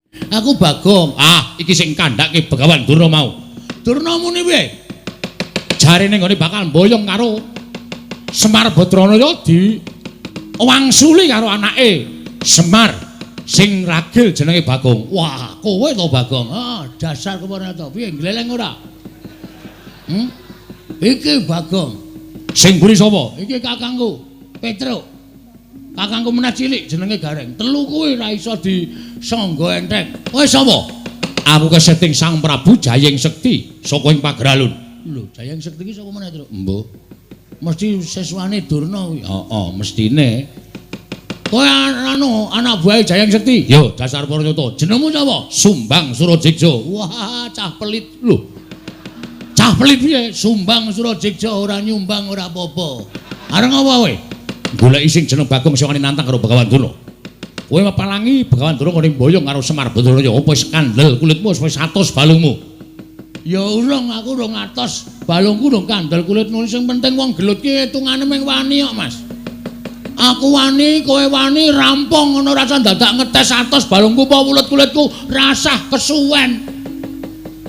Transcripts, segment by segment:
Aku Bagong. Ah, iki sing kandhake Begawan Durna mau. Durna muni piye? Jarene nggone bakal mboyong karo Semar Badranaya di wangsuli karo anake Semar sing ragil jenenge Bagong. Wah, kowe to Bagong. Ah, dasar kepana to. Piye gleleng ora? Hmm? Iki Bagong. Sing mburi sapa? Iki kakangku, Petruk. Kakangku meneh cilik jenenge Gareng. Telu kuwi ora iso disangga enteng. Kowe sapa? Aku keseting Sang Prabu Jayeng Sekti saka ing Pageralun. Lho, Jayeng Sekti iki sapa meneh, Truk? Mbuh. Mesti siswane Durna kuwi. Heeh, mestine. Kowe anu anak buahe Jayeng Sekti? Yo, dasar Paranyata. Jenengmu sapa? Sumbang Surajeksa. Wah, cah pelit. Lho. Cah pelit piye? Sumbang Surajeksa ora nyumbang ora apa-apa. Areng apa kowe? Goleki sing jeneng Bagong sing wani nantang karo Begawan Durna. Kowe mapalangi Begawan Durna kene mboyong karo Semar Badranaya. Apa wis kandel kulitmu wis atos balungmu? Ya urung, aku urung atos. Balungku urung kandel kulitmu. Sing penting wong gelut ki hitungane mung wani kok, Mas. Aku wani, kowe wani, rampung ngono rasa dadak ngetes atos balungku apa wulet kulitku, rasah kesuwen.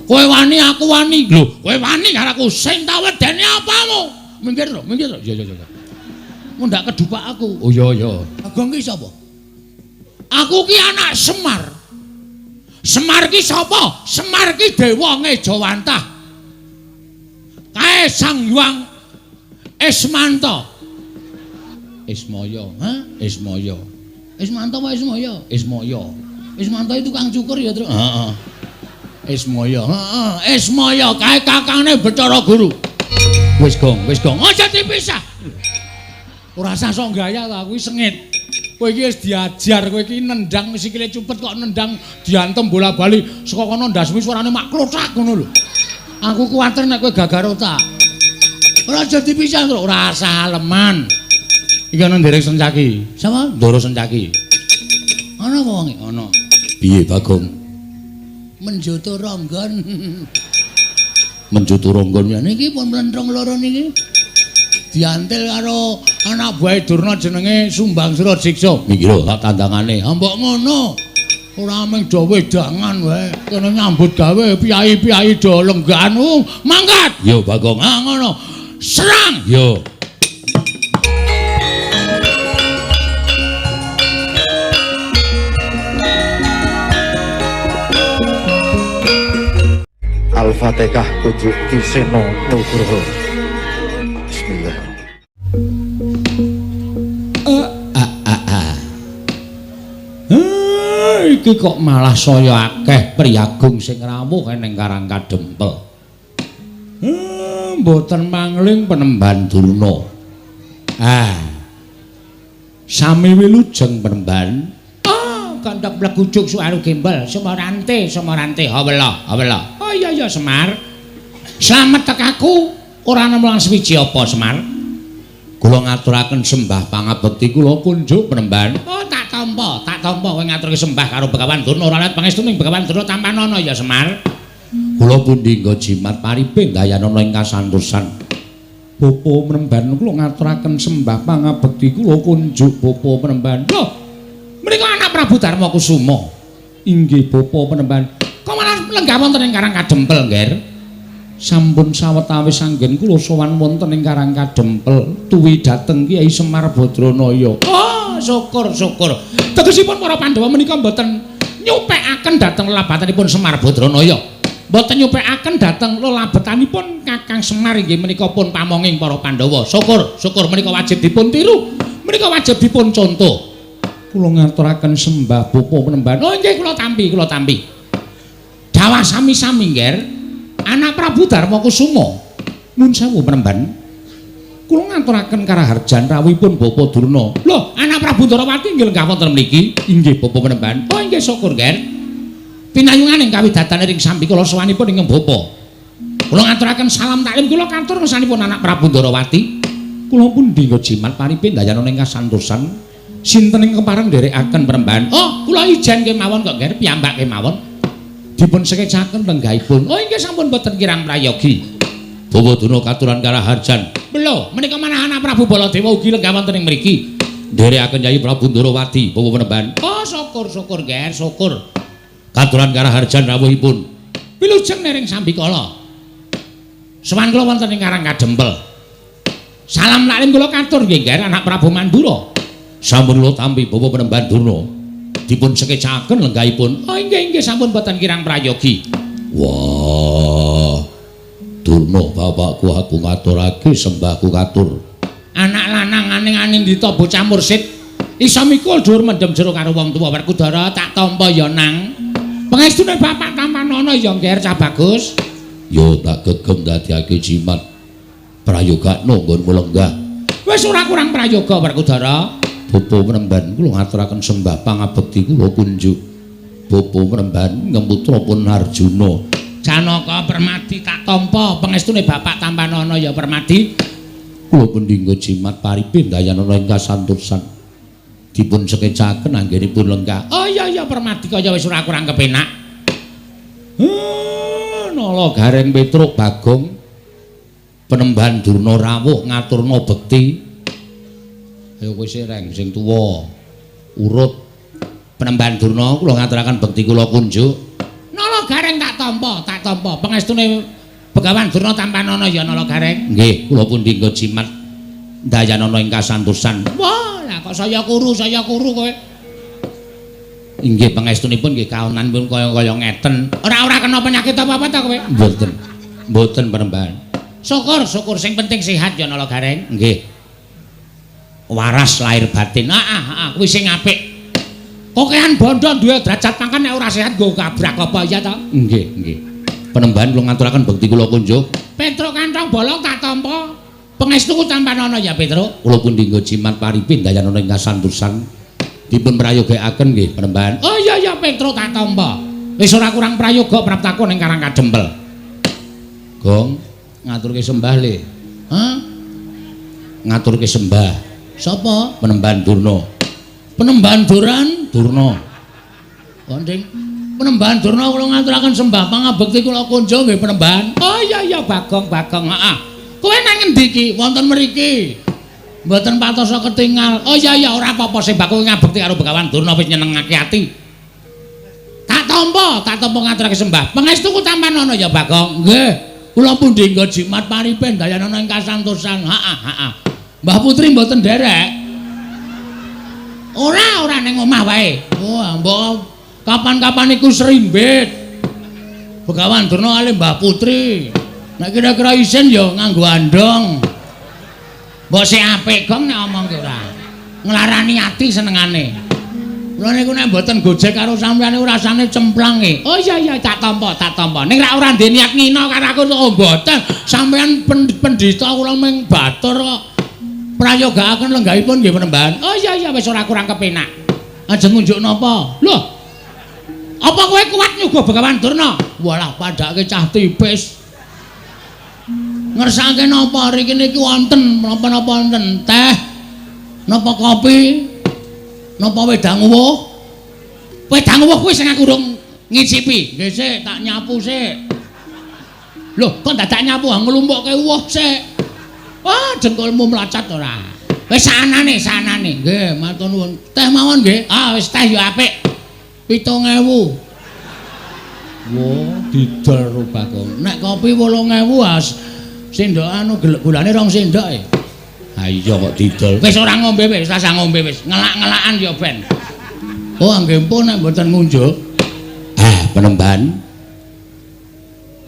Kowe wani, aku wani. Lho, kowe wani karo aku sing tak wedeni apamu? Minggir to, minggir to. Iya, iya, iya. Ndak kedupak aku. Oh iya iya. Bagong ki sapa? Aku ki anak Semar. Semar ki sapa? Semar ki dewa ngejawantah. Kae Sang Hyang Ismanta. Ismaya, ha? Ismaya. Ismanta apa Ismaya? Ismaya. Ismanta itu tukang cukur ya, Truk? Heeh. Ismaya, heeh. Ismaya kae kakangne Bathara Guru. Wis gong, wis gong. Aja dipisah. Ora usah sok gaya ta, kuwi sengit. Kowe iki wis diajar, kowe iki nendang sikile cupet kok nendang diantem bola-bali saka kono ndasmu suarane mak klothak ngono lho. Aku kuwatir nek kowe gagar otak. Ora aja dipisah, Truk. Ora usah aleman. Iki ana nderek Sencaki. Sapa? Ndara Sencaki. Ana apa wonge? Ana. Piye, Bagong? Menjoto ronggon. Menjoto ronggon ya niki pun mlentrung loro niki. Diantil karo anak buahe Durna jenenge Sumbang Surajeksa. Iki lho tak tandangane. Ha mbok ngono. Ora mung do wedangan wae. Kene nyambut gawe piyai-piyai do lenggahan. Mangkat. Yo Bagong. Ha ngono. Serang. Yo. Al-Fatihah kudu Ki Seno Nugroho. Bismillah. Iki kok malah saya akeh priyagung sing rawuh ning Karang Kadempel. Mboten mangling penemban Durna. Ah. Sami wilujeng penemban. Ah, kandhak blegujuk suaru gembel, Sumarante, Sumarante, hawela, hawela. Oh iya iya Semar. Slamet tekaku ora nemu lan suwiji apa Semar? Kula ngaturaken sembah pangabekti kula kunjuk penemban. Oh tak tampa, tak tampa kowe ngaturke sembah karo Begawan Durna ora let pangestuning Begawan Durna tampanana ya Semar. Kula pundi nggo jimat paripe dayanana ing kasantosan. Bapa penemban kula ngaturaken sembah pangabekti kula kunjuk bapa penemban. Lho, menika anak Prabu Darma Kusuma. Inggih bapa penemban. Kok malah lenggah wonten ing Karang Kadempel, Ngger? Sampun sawetawis anggen kula sowan wonten ing Karang Kadempel tuwi dhateng Kyai Semar Badranaya. Oh, syukur syukur. Tegesipun para Pandhawa menika mboten nyupekaken dhateng lelabatanipun Semar Badranaya. Mboten nyupekaken dhateng lelabetanipun Kakang Semar inggih menika pun pamonging para Pandhawa. Syukur, syukur menika wajib dipun tiru. Menika wajib dipun contoh. Kula ngaturaken sembah bapa penemban. Oh nggih kula tampi, kula tampi. Dawah sami-sami, Ngger. Anak Prabu Darma Kusuma. Nun sewu penemban. Kula ngaturaken karaharjan rawuhipun Bapa Durna. Lho, anak Prabu Ndarawati nggih lenggah wonten mriki. Inggih Bapa penemban. Oh inggih syukur, Ngger. Pinayungan ing kawidatan ring sambikala sowanipun ingkang bapa. Kula ngaturaken salam taklim kula katur ngersanipun anak Prabu Ndarawati. Kula pundi nggo jimat paripe ndayana ing kasantosan. Sinten ing kepareng nderekaken penemban? Oh, kula ijen kemawon kok, Ngger, piyambak kemawon. Dipun sekecaken lenggahipun. Oh inggih sampun boten kirang prayogi. Bawa Durna katuran karaharjan. Lho, menika manah anak Prabu Baladewa ugi lenggah wonten ing mriki. Nderekaken Yayi Prabu Ndarawati, Bawa penemban. Oh, syukur syukur, Nger, syukur. Katuran karaharjan rawuhipun. Wilujeng nering sambikala. Sowan kula wonten ing Karang Kadempel. Salam taklim kula katur nggih ngger anak Prabu Mandura. Sampun kula tampi Bapak Penemban Durna. Dipun sekecaken lenggahipun. Oh inggih inggih sampun boten kirang prayogi. Wah. Durna bapakku aku ngaturake sembahku katur. Anak lanang aning-aning dita bocah mursid iso mikul dhuwur mendem jero karo wong tuwa. Werkudara tak tampa ya nang. Pangestune bapak tampanana ya ngger cah bagus. Yo tak gegem dadiake jimat prayogakno nggonmu lenggah. Wis ora kurang prayoga Werkudara. Bapa Penemban kula ngaturaken sembah pangabekti kula kunjuk. Bapa Penemban ngemputra pun Arjuna. Janaka Permadi tak tampa pangestune bapak tampanana ya Permadi. Kula pendhingga jimat paripe dayanana ing kasantosan. Dipun sekecaken anggenipun lenggah. Oh iya iya Permadi kaya wis ora kurang kepenak. Nala Gareng Petruk Bagong Penemban Durna rawuh ngaturna bekti. Ayo kowe sik reng sing tuwa. Urut Penemban Durna kula ngaturaken bekti kula kunjuk. Nala Gareng tak tampa, tak tampa. Pangestune Begawan Durna tampanana ya Nala Gareng. Nggih, kula pundhingga jimat dayanana ing kasantosan. Wah, lah kok saya kuru kowe. Inggih pangestunipun nggih kaonanipun kaya-kaya ngeten. Ora-ora kena penyakit apa-apa ta kowe? Mboten. Mboten Penemban. Syukur, syukur sing penting sehat ya Nala Gareng. Nggih. Waras lahir batin. Heeh, heeh, kuwi sing apik. Kokean bondo duwe derajat pangkat nek ora sehat nggo kabrak apa ya ta? Nggih, nggih. Penemban kula ngaturaken bekti kula kunjuk. Petruk kantong bolong tak tampa. Pangestuku tampanana ya Petruk. Kula pundhingga jimat paripe dayanana ing kasantosan. Dipun prayogakaken nggih Penemban. Oh iya iya Petruk tak tampa. Wis ora kurang prayoga praptaku ning Karang Kadempel. Gong ngaturke sembah le. Hah? Ngaturke sembah. Sapa? Penemban Durna. Penemban Duran? Durna. Konding. Penemban Durna kula ngaturaken sembah pangabekti kula kunjung nggih Penemban. Oh iya iya Bagong Bagong heeh. Kowe nang ngendi iki? Wonten mriki. Mboten patosa ketingal. Oh iya iya ora apa-apa sembahku ngabekti karo Begawan Durna wis nyenengake ati. Tak tampa ngaturake sembah. Pangestuku tampanana ya Bagong. Nggih. Kula pundhingga jimat paripe dayanana ing kasantosan. Heeh heeh. Mbah Putri mboten nderek. Ora ora ning omah wae. Wah, mbok kapan-kapan iku serimbit. Begawan Durna kalih Mbah Putri. Nek kira-kira isin ya nganggo andong. Mbok sik apik gong nek omong ki ora. Nglarani ati senengane. Kula niku nek mboten gojek karo sampeyan niku rasane cemplang e. Oh iya iya tak tampa, tak tampa. Ning rak ora ndek niat ngina karo aku oh mboten. Sampeyan pendhita kula mung batur kok. Prayogakaken lenggahipun nggih Penemban. Oh iya iya wis ora kurang kepenak. Ajeng ngunjuk napa? Lho. Apa kowe kuat nyuguh Begawan Durna? Walah padhake cah tipis. Ngersake napa riki niki wonten napa-napa wonten teh, napa kopi, napa wedang uwuh. Wedang uwuh kuwi sing aku urung ngicipi. Nggih sik tak nyapu sik. Lho, kok dadak nyapu nglumpukke uwuh sik. Wah, dengkulmu mlacat ora. Wis sanane, sanane. Nggih, matur nuwun. Teh mawon nggih. Ah, wis teh ya apik. 7.000. Wah, didol ro Bagong. Nek kopi 8.000 as sendok anu gulane 2 sendok e. Ha iya kok didol. Wis ora ngombe wis, rasah ngombe wis. Ngelak-ngelakan ya ben. Oh, nggih pun nek mboten ngunjuk. Ah, Penemban.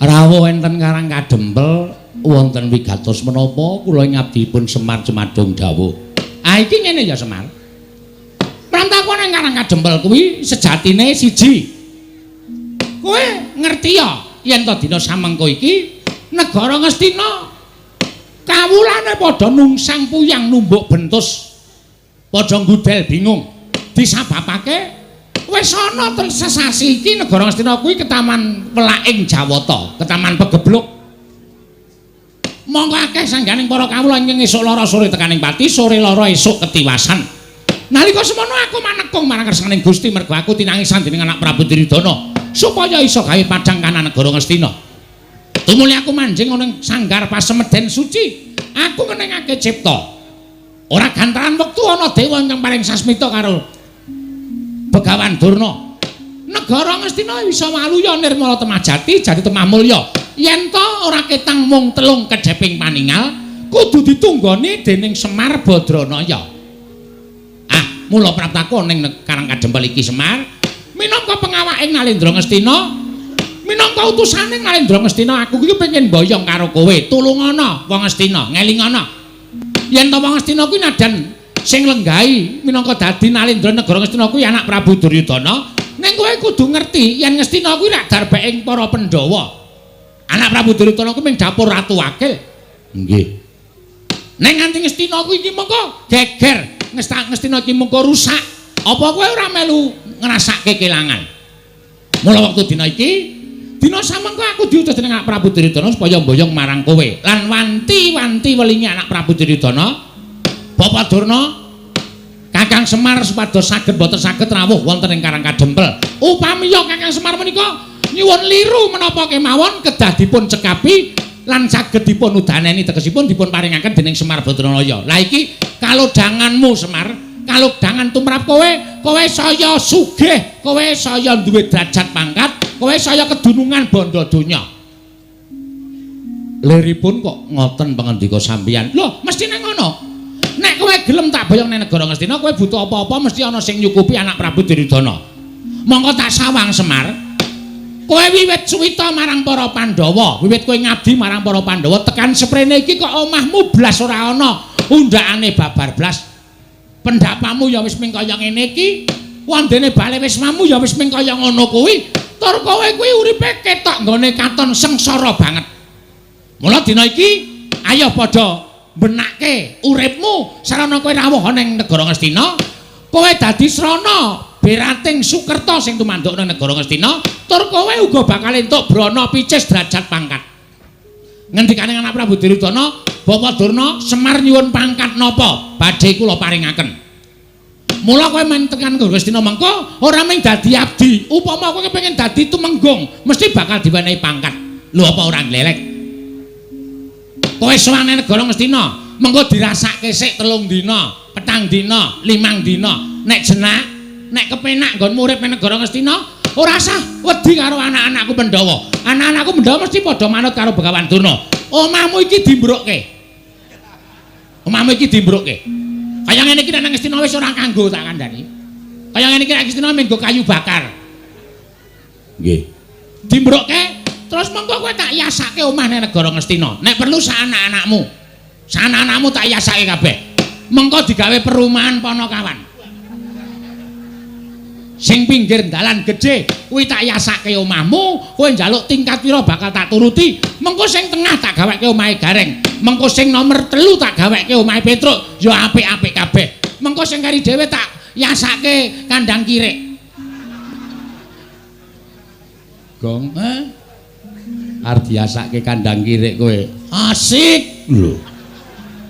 Rawuh enten Karang Kadempel wonten wigatos menapa kula ngabdipun Semar Cemadung dawuh. Ah iki ngene ya Semar. Prantaku nang Karang Kadempel kuwi sejatine siji. Kowe ngerti ya yen to dina samengko iki negara Ngastina kawulane padha nungsang puyang numbuk bentus. Padha nggudel bingung. Disababake wis ana sesasi iki negara Ngastina kuwi ketaman welaking Jawata, ketaman pegebluk. Monggo akeh sangganing para kawula ingkang esuk lara sore tekaning pati, sore lara esuk ketiwasan. Nalika semono aku manekung marang kersaning Gusti mergo aku tinangisan dening anak Prabu Duryudana supaya iso gawe padhang kanan negara Ngastina. Tumuli aku manjing ana ing sanggar pasemeden suci, aku ngenengake cipta. Ora gantaran wektu ana dewa ingkang paring sasmita karo Begawan Durna. Negara Ngastina bisa waluya nirmala temah jati jati temah mulya. Yen to ora ketang mung telung keceping paningal, kudu ditunggoni dening Semar Badranaya. Ah, mula praptaku ning Karang Kadempel iki Semar, minangka pengawaking Nalendra Ngastina, minangka utusane Nalendra Ngastina, aku iki pengen boyong karo kowe. Tulungana wong Ngastina, ngelingana. Yen to wong Ngastina kuwi nadan sing lenggahi minangka dadi Nalendra negara Ngastina kuwi anak Prabu Duryudana. Ning kowe kudu ngerti yen Ngastina kuwi rak darbeking para Pandhawa. Anak Prabu Duryudana kuwi mung dapur ratu wakil. Nggih. Ning nganti Ngastina kuwi iki mengko geger, Ngastina iki mengko rusak. Apa kowe ora melu ngrasake kelangan? Mula wektu dina iki, dina samengko aku diutus dening anak Prabu Duryudana supaya mboyong marang kowe. Lan wanti-wanti welingi anak Prabu Duryudana, Bapak Durna, Kakang Semar supados saged boten saged rawuh wonten ing Karang Kadempel. Upamiya Kakang Semar menika nyuwun liru menapa kemawon kedah dipun cekapi lan saged dipun udaneni, tegesipun dipun paringaken dening Semar Badranaya. Lah iki kalodhanganmu Semar, kalodhangan tumrap kowe, kowe saya sugih, kowe saya duwe derajat pangkat, kowe saya kedunungan bondo donya. Liripun kok ngoten pangandika sampeyan? Lho, mestine ngono. Nek kowe gelem tak boyong ning negara Ngastina, kowe butuh apa-apa mesti ana sing nyukupi anak Prabu Duryudana. Monggo tak sawang Semar. Kowe wiwit suwita marang para Pandhawa, wiwit kowe ngabdi marang para Pandhawa tekan seprene iki kok omahmu blas ora ana, undhakane babar blas. Pendapamu ya wis ming kaya ngene iki, wondene bale wismamu ya wis ming kaya ngono kuwi. Tur kowe kuwi uripe ketok nggone katon sengsara banget. Mula dina iki ayo padha benake uripmu sarana kowe rawuh ning negara Ngastina, kowe dadi srana berating Sukerta sing tumanduk ning negara Ngastina, tur kowe uga bakal entuk brana picis derajat pangkat. Ngendikane anak Prabu Duryudana, Bapak Durna, Semar nyuwun pangkat napa badhe kula paringaken. Mula kowe men tekan Ngastina mengko ora mung dadi abdi, upama kowe kepengin dadi tumenggung mesti bakal diwenehi pangkat. Lho apa ora glelek? Kowe sowan nang negara Ngastina, mengko dirasake sik 3 dina, 4 dina, 5 dina. Nek jenak, nek kepenak nggonmu urip ning negara Ngastina, ora usah wedi karo anak-anakku Pandhawa. Anak-anakku Pandhawa mesti padha manut karo Begawan Durna. Omahmu iki dimbrukke. Omahmu iki dimbrukke. Kaya ngene iki nek nang Ngastina wis ora kanggo tak kandhani. Kaya ngene iki nek Ngastina mung nggo kayu bakar. Nggih. Dimbrukke. Terus mengko kowe tak yasake omah ning negara Ngastina. Nek perlu sak anak-anakmu. Sak anak-anakmu tak yasake kabeh. Mengko digawe perumahan Ponokawan. Sing pinggir dalan gedhe kuwi tak yasake omahmu, kowe njaluk tingkat pira bakal tak turuti. Mengko sing tengah tak gaweke omahe Gareng. Mengko sing nomor 3 tak gaweke omahe Petruk, ya apik-apik kabeh. Mengko sing kari dhewe tak yasake kandang kirik. Gong, eh? Arep diasake kandang kirik kowe. Asik lho.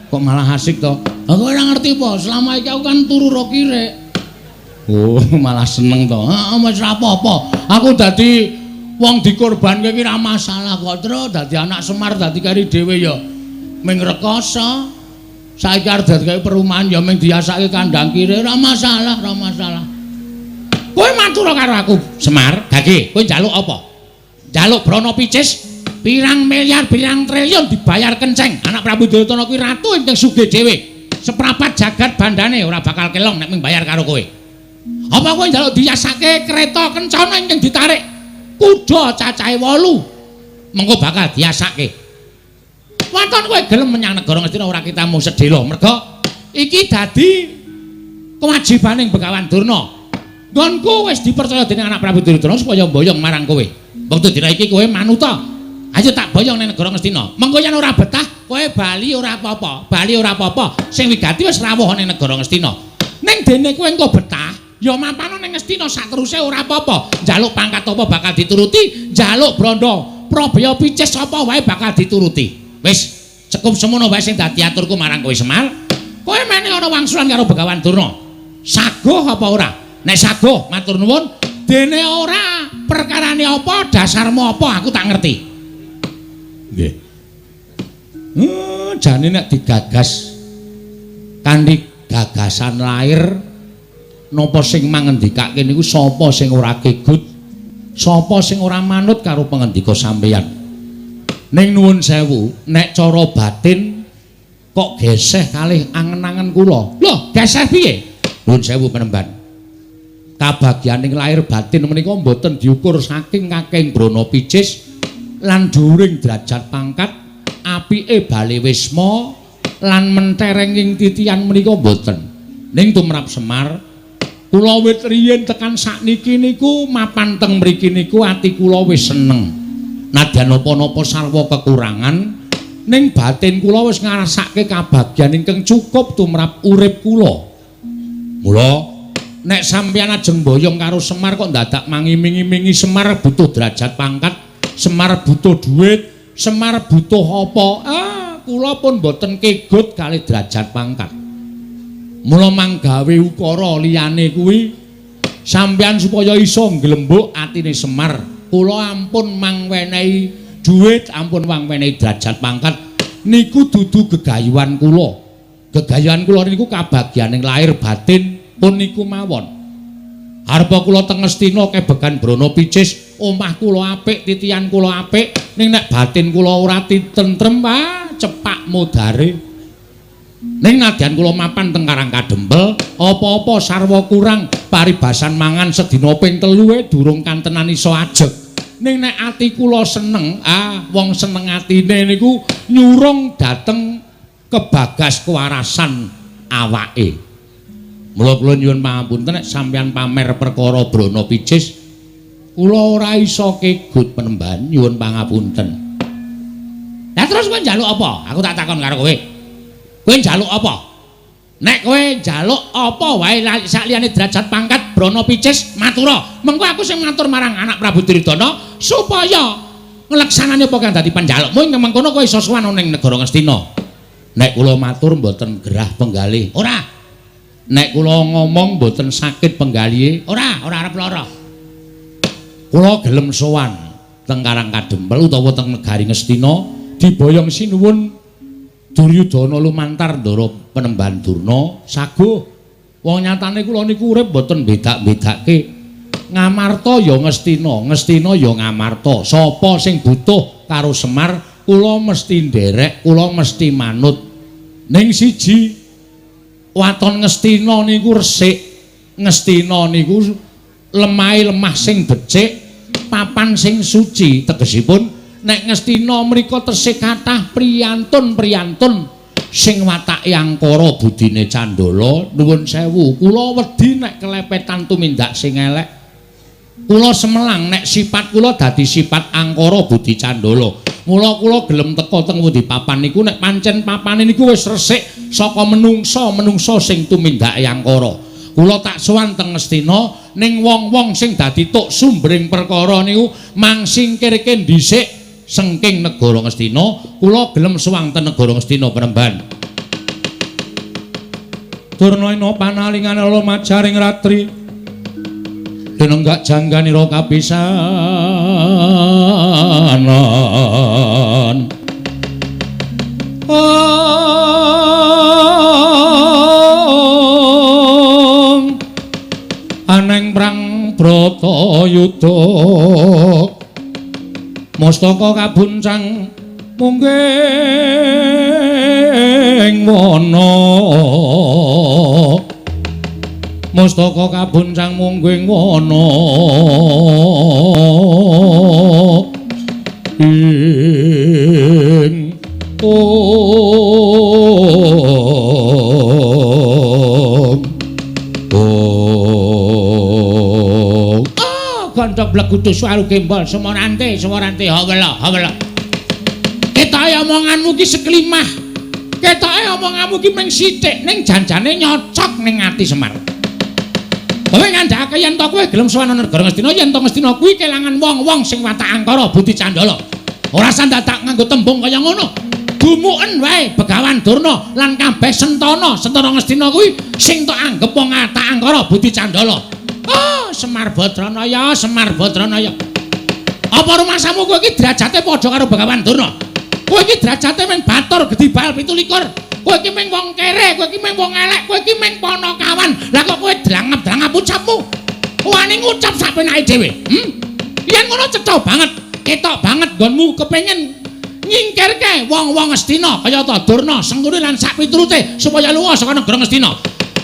Kok malah asik to? Aku ora ngerti apa, selama iki aku kan turu ro kirik. Oh, malah seneng to. Heeh, wis ora apa-apa. Aku dadi wong dikorbanke iki ora masalah kok, Tru. Dadi anak Semar dadi kari dhewe ya ming rekoso. Saiki arep dadi perumahan ya ming diasake kandang kirik, ora masalah, ora masalah. Kowe matur karo aku, Semar, gage, kowe njaluk apa? Njaluk brana picis pirang miliar pirang triliun dibayar kenceng. Anak Prabu Duryudana kuwi ratu ingkang sugih dhewe. Seprapat jagat bandane ora bakal kelong nek mung bayar karo kowe. Apa kowe njaluk diyasake kereta kencana ingkang ditarik kuda cacahe 8? Mengko bakal diyasake. Waton kowe gelem menyang negara Ngastina ora kitamu sedhela merga iki dadi kewajibaning Begawan Durna. Nggonku wis dipercaya dening anak Prabu Duryudana supaya mboyong marang kowe. Wektu dina iki kowe manuta. Ayo tak boyong ning negara Ngastina. Mengko yen ora betah, kowe bali ora apa-apa. Bali ora apa-apa. Sing wigati wis rawuh ning negara Ngastina. Ning dene kowe engko betah, ya mapano ning Ngastina sateruse ora apa-apa. Njaluk pangkat apa bakal dituruti, njaluk brandha probaya picis apa wae bakal dituruti. Wis, cukup semono wae sing dadi aturku marang kowe Semar. Kowe mene ana wangsulan karo Begawan Durna. Saguh apa ora? Nek saguh matur nuwun, dene ora perkarane apa, dasarmu apa aku tak ngerti. Nggih. Jane nek digagas kanthi gagasan lair napa sing mangendikake niku sapa sing ora kegut? Sapa sing ora manut karo pangendika sampeyan? Ning nuwun sewu, nek cara batin kok geseh kalih angen-angen kula. Lho, geseh piye? Nuwun sewu Panembahan. Kabagyaning lahir batin menika mboten diukur saking kakeng Brana Picis lan dhuwuring derajat pangkat, apike bale wisma lan menterenging titian menika mboten. Ning tumrap Semar, kula wit riyin tekan sakniki niku mapan teng mriki niku ati kula wis seneng. Nadyan napa-napa sarwa kekurangan, ning batin kula wis ngrasake kabagyan ingkang cukup tumrap urip kula. Mula nek sampeyan ajeng mboyong karo Semar kok dadak mangiming-imingi Semar butuh derajat pangkat, Semar butuh duit, Semar butuh apa? Ah, kula pun mboten kegut kalih derajat pangkat. Mula manggawe ukara liyane kuwi sampeyan supaya iso nglembuk atine Semar, kula ampun mangwenehi duit, ampun mangwenehi derajat pangkat niku dudu gegayuhan kula. Gegayuhan kula niku kabagyaning lahir batin pun niku mawon. Arepa kula teng Ngastina kebegan Brana Picis, omah kula apik, titian kula apik, ning nek batin kula ora tentrem, ah cepak modare. Ning nadyan kula mapan teng Karang Kadempel, apa-apa sarwa kurang, paribasan mangan sedina ping 3 durung kantenan iso ajeg. Ning nek ati kula seneng, ah wong seneng atine niku nyurung dhateng kebagas kewarasan awake. Mula kula nyuwun pangapunten nek sampeyan pamer perkara Brana Picis, kula ora iso kegut Panembahan, nyuwun pangapunten. Lah terus kowe njaluk apa? Aku tak takon karo kowe. Kowe njaluk apa? Nek kowe njaluk apa wae sakliyane derajat pangkat Brana Picis matura. Mengko aku sing matur marang anak Prabu Duryudana supaya ngleksanani apa kang dadi panjalukmu ing mengkono kowe iso sowan ning negara Ngastina. Nek kula matur mboten gerah penggalih. Ora. Nek kula ngomong mboten sakit penggalihe. Ora, ora arep lara. Kula gelem sowan teng Karang Kadempel utawa teng negari Ngastina diboyong sinuwun Duryudana lumantar ndara Panembahan Durna saguh. Wong nyatane kula niku urip mboten bedak-bedake. Ngamarta ya Ngastina, Ngastina ya Ngamarta. Sapa sing butuh karo Semar, kula mesti nderek, kula mesti manut. Ning siji, waton Ngastina niku resik. Ngastina niku lemahe lemah sing becik, papan sing suci. Tegesipun nek Ngastina mriku tesih kathah priyantun-priyantun sing watake angkara budine candala. Nuwun sewu, kula wedi nek kelepetan tumindak sing elek. Kula semelang nek sifat kula dadi sifat angkara budi candala. Mula kula gelem teka teng pundi papan niku nek pancen papane niku wis resik saka menungsa-menungsa sing tumindake angkara. Kula tak sowan teng Ngastina ning wong-wong sing dadi tuk sumbering perkara niku mangsingkirke dhisik sengking negara Ngastina. Kula gelem sowan teng negara Ngastina Panembahan. Durna ina panalingane lumajaring ratri tinenggak jangganira kapisanan. Ong aneng prang Bratayuda mustaka kabuncang mungging wana. Mustaka kabuncang mungging wana ing ong ong. Ah, gandhok blegudu suwaru gembol semorante semorante hawela hawela. Ketoke omonganmu ki seklimah. Ketoke omonganmu ki mung sithik ning janjane nyocok ning ati Semar. Kowe ngandhakake yen to kowe gelem sowan negara Ngastina, yen to Ngastina kuwi kelangan wong-wong sing watak angkara budi candala. Ora sandadak nganggo tembung kaya ngono. Dumuken wae Begawan Durna lan kabeh sentana, sentana Ngastina kuwi sing tok anggep wong watak angkara budi candala. Oh, Semar Badranaya, Semar Badranaya. Apa rumasamu kowe iki derajate padha karo Begawan Durna? Kowe iki derajate mung batur gedhi bal 27. Kowe iki mung wong kere, kowe iki mung wong elek, kowe iki mung panakawan. Lah kok kowe drangap-drangap ucapmu? Wani ngucap sak penake dhewe. Yen ngono cetha banget, ketok banget nggonmu kepengin nyingkirke wong-wong Ngastina kayata Durna, Sengkuni lan sak piturute supaya lunga saka negara Ngastina.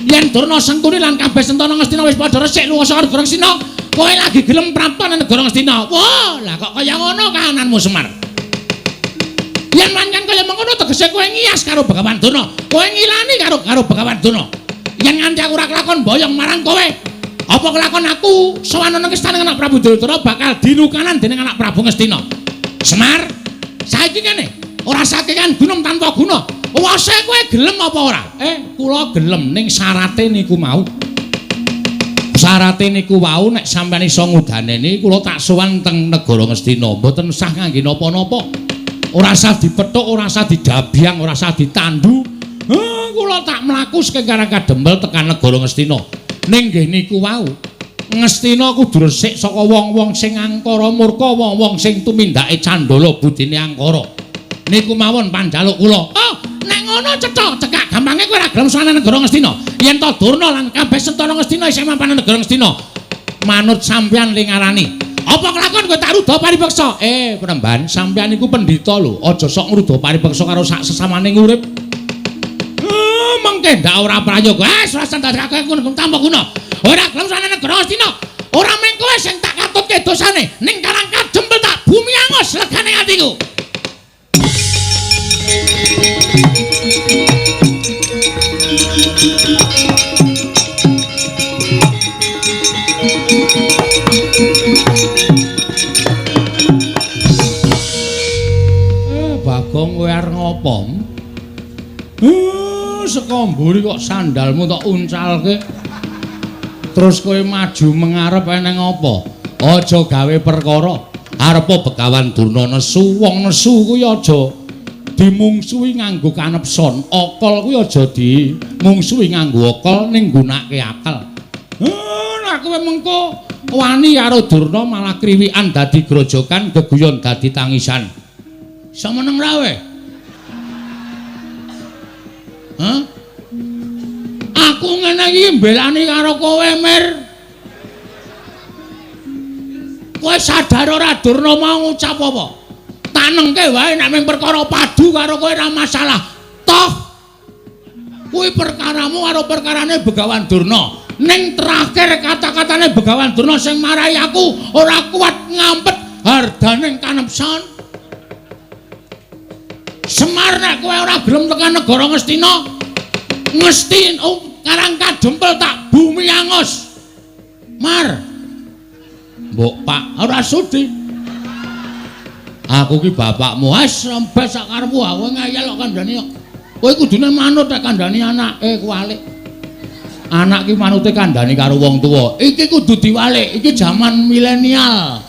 Yen Durna, Sengkuni lan kabeh sentana Ngastina wis padha resik lunga saka negara Ngastina, kowe lagi gelem prapta nang negara Ngastina. Wah, lah kok kaya ngono kahananmu Semar. Yen pancen kaya mengkono tegese kowe ngiyas karo Begawan Durna, kowe ngilani karo Begawan Durna. Yen nganti aku ora kelakon boyong marang kowe, apa kelakon aku sowan nang istana anak Prabu Duryudana bakal dilukanan dening anak Prabu Ngastina. Semar, saiki ngene, ora sakekan gunung tanpa guna. Wase kowe gelem apa ora? Kula gelem ning syarate niku mau. Syarate niku wau nek sampeyan iso ngudaneni kula tak sowan teng negara Ngastina, mboten sah ngangge napa-napa. Ora sah dipethuk, ora sah didabyang, ora sah ditandu. Kula tak mlaku saking Karang Kadempel tekan negara Ngastina. Ning nggih niku wau, Ngastina kudu resik saka wong-wong sing angkara murka, wong-wong sing tumindake candala budine angkara. Niku mawon panjaluk kula. Oh, nek ngono cetha, cekak gampange kowe ora gelem sowan negara Ngastina. Yen to Durna lan kabeh sentana Ngastina isih mapan negara Ngastina, manut sampeyan ling ngarani. Apa kelakon kowe tak ruda paripeksa? Penemban, sampeyan iku pendhita lho. Aja sok ngruda paripeksa karo sak sesamane urip. Mengke ndak ora prayoga. Wis ora ndadekake aku tanpa guna. Ora gelem sowan negara Ngastina. Ora mung kowe sing tak katutke dosane, ning Karang Kadempel tak bumi angus legane atiku. Bagong kowe arep ngopo? Saka mburi kok sandalmu tok uncalke. Terus kowe maju mengarep eneng apa? Aja gawe perkara. Arepa Begawan Durna nesu, wong nesu kuwi aja dimungsuhi nganggo kanepson. Akal kuwi aja dimungsuhi nganggo akal ning nggunakake akal. Nek kowe mengko wani karo Durna malah kriwikan dadi grojokan, geguyon dadi tangisan. Iso meneng ra kowe? Hah? Aku ngene iki mbelani karo kowe, Mir. Kowe sadar ora Durna mau ngucap apa? Tanengke wae nek mung perkara padu karo kowe ora masalah. Toh kuwi perkaramu karo perkarane Begawan Durna. Ning terakhir kata-katane Begawan Durna sing marai aku ora kuat ngampet hardaning kanepson. Semar nek kowe ora gelem tekan negara Ngastina, Ngastina Karang Kadempel tak bumi angus. Mar. Mbok Pak ora sudi. Aku ki bapakmu. Wis rembes sak karepmu aku ngeyel kok kandhani kok. Kowe kudune manut nek kandhani anake kuwalik. Anak ki manute kandhani karo wong tuwa. Iki kudu diwalik, iki jaman milenial.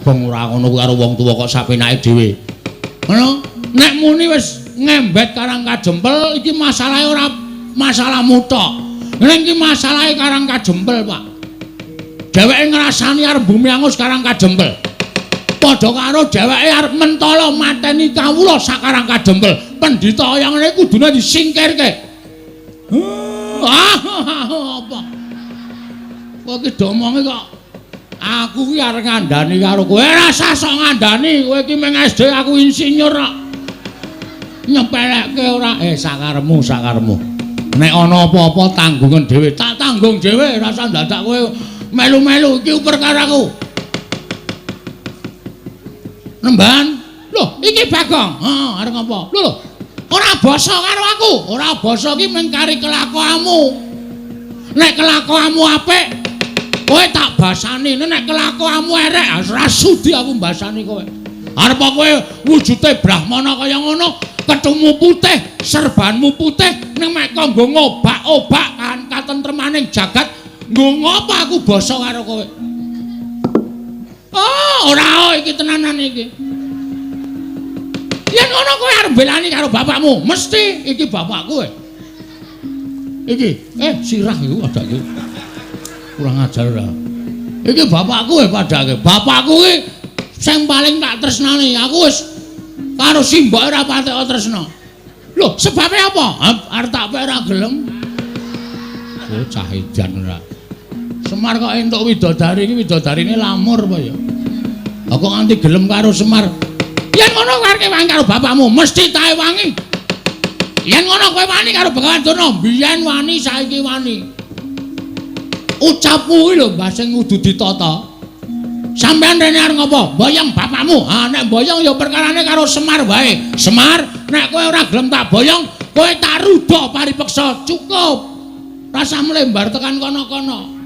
Bong ora ngono karo wong tuwa kok sapenake dhewe. Ngono? Nek muni wis ngembet Karang Kadempel iki masalahe ora masalahmu tok. Ning iki masalahe Karang Kadempel, Pak. Dheweke ngrasani arep bumi angus Karang Kadempel. Padha karo dheweke arep mentala mateni kawula sak Karang Kadempel. Pendhita kaya ngene kudune disingkirke. Apa? Kowe iki domonge kok aku ki arep ngandani karo kowe. Ora usah sok ngandani, kowe iki mung SD aku insinyur kok. Nyepelekke ora? Sakarepmu, sakarepmu. Nek ana apa-apa tanggungan dhewe, tak tanggung dhewe, ora usah dadak kowe melu-melu iki perkaraku. Nemban, lho iki Bagong. Heeh, arep ngopo? Lho, ora basa karo aku. Ora basa iki mung kari kelakuanmu. Nek kelakuanmu apik, kowe tak basani. Nek kelakuanmu erek, ora sudi aku mbasani kowe. Arep kowe wujude brahmana kaya ngono, kethumu putih, serbanmu putih, ning mek kok nggo ngobak-obak kan katentremaning jagat, nggo ngopo aku basa karo kowe? Oh, ora iki tenanan iki. Yen ngono kowe arep mbelani karo bapakmu, mesti iki bapakku kowe. Iki, sirah iku padake. Kurang ajar ora. Iki bapakku kowe padake. Bapakku ki sing paling tak tresnani. Aku wis karo simboke ora patek tresna. Lho, sebabe apa? Arep tak pek ora gelem. Oh, cah edan ora. Semar kok entuk widodari iki widodarine lamur apa ya? Kok nganti gelem karo Semar. Yen ngono kowe arep wangi karo bapakmu, mesti tae wangi. Yen ngono kowe wani karo Begawan Durna, biyen wani saiki wani. Ucapmu kuwi lho Mbah sing kudu ditata. Sampeyan rene arep ngopo? Boyong bapakmu. Ha nek boyong ya perkarane karo Semar wae. Semar, nek kowe ora gelem tak boyong, kowe tak rudha paripeksa. Cukup. Rasah mlembar tekan kono-kono.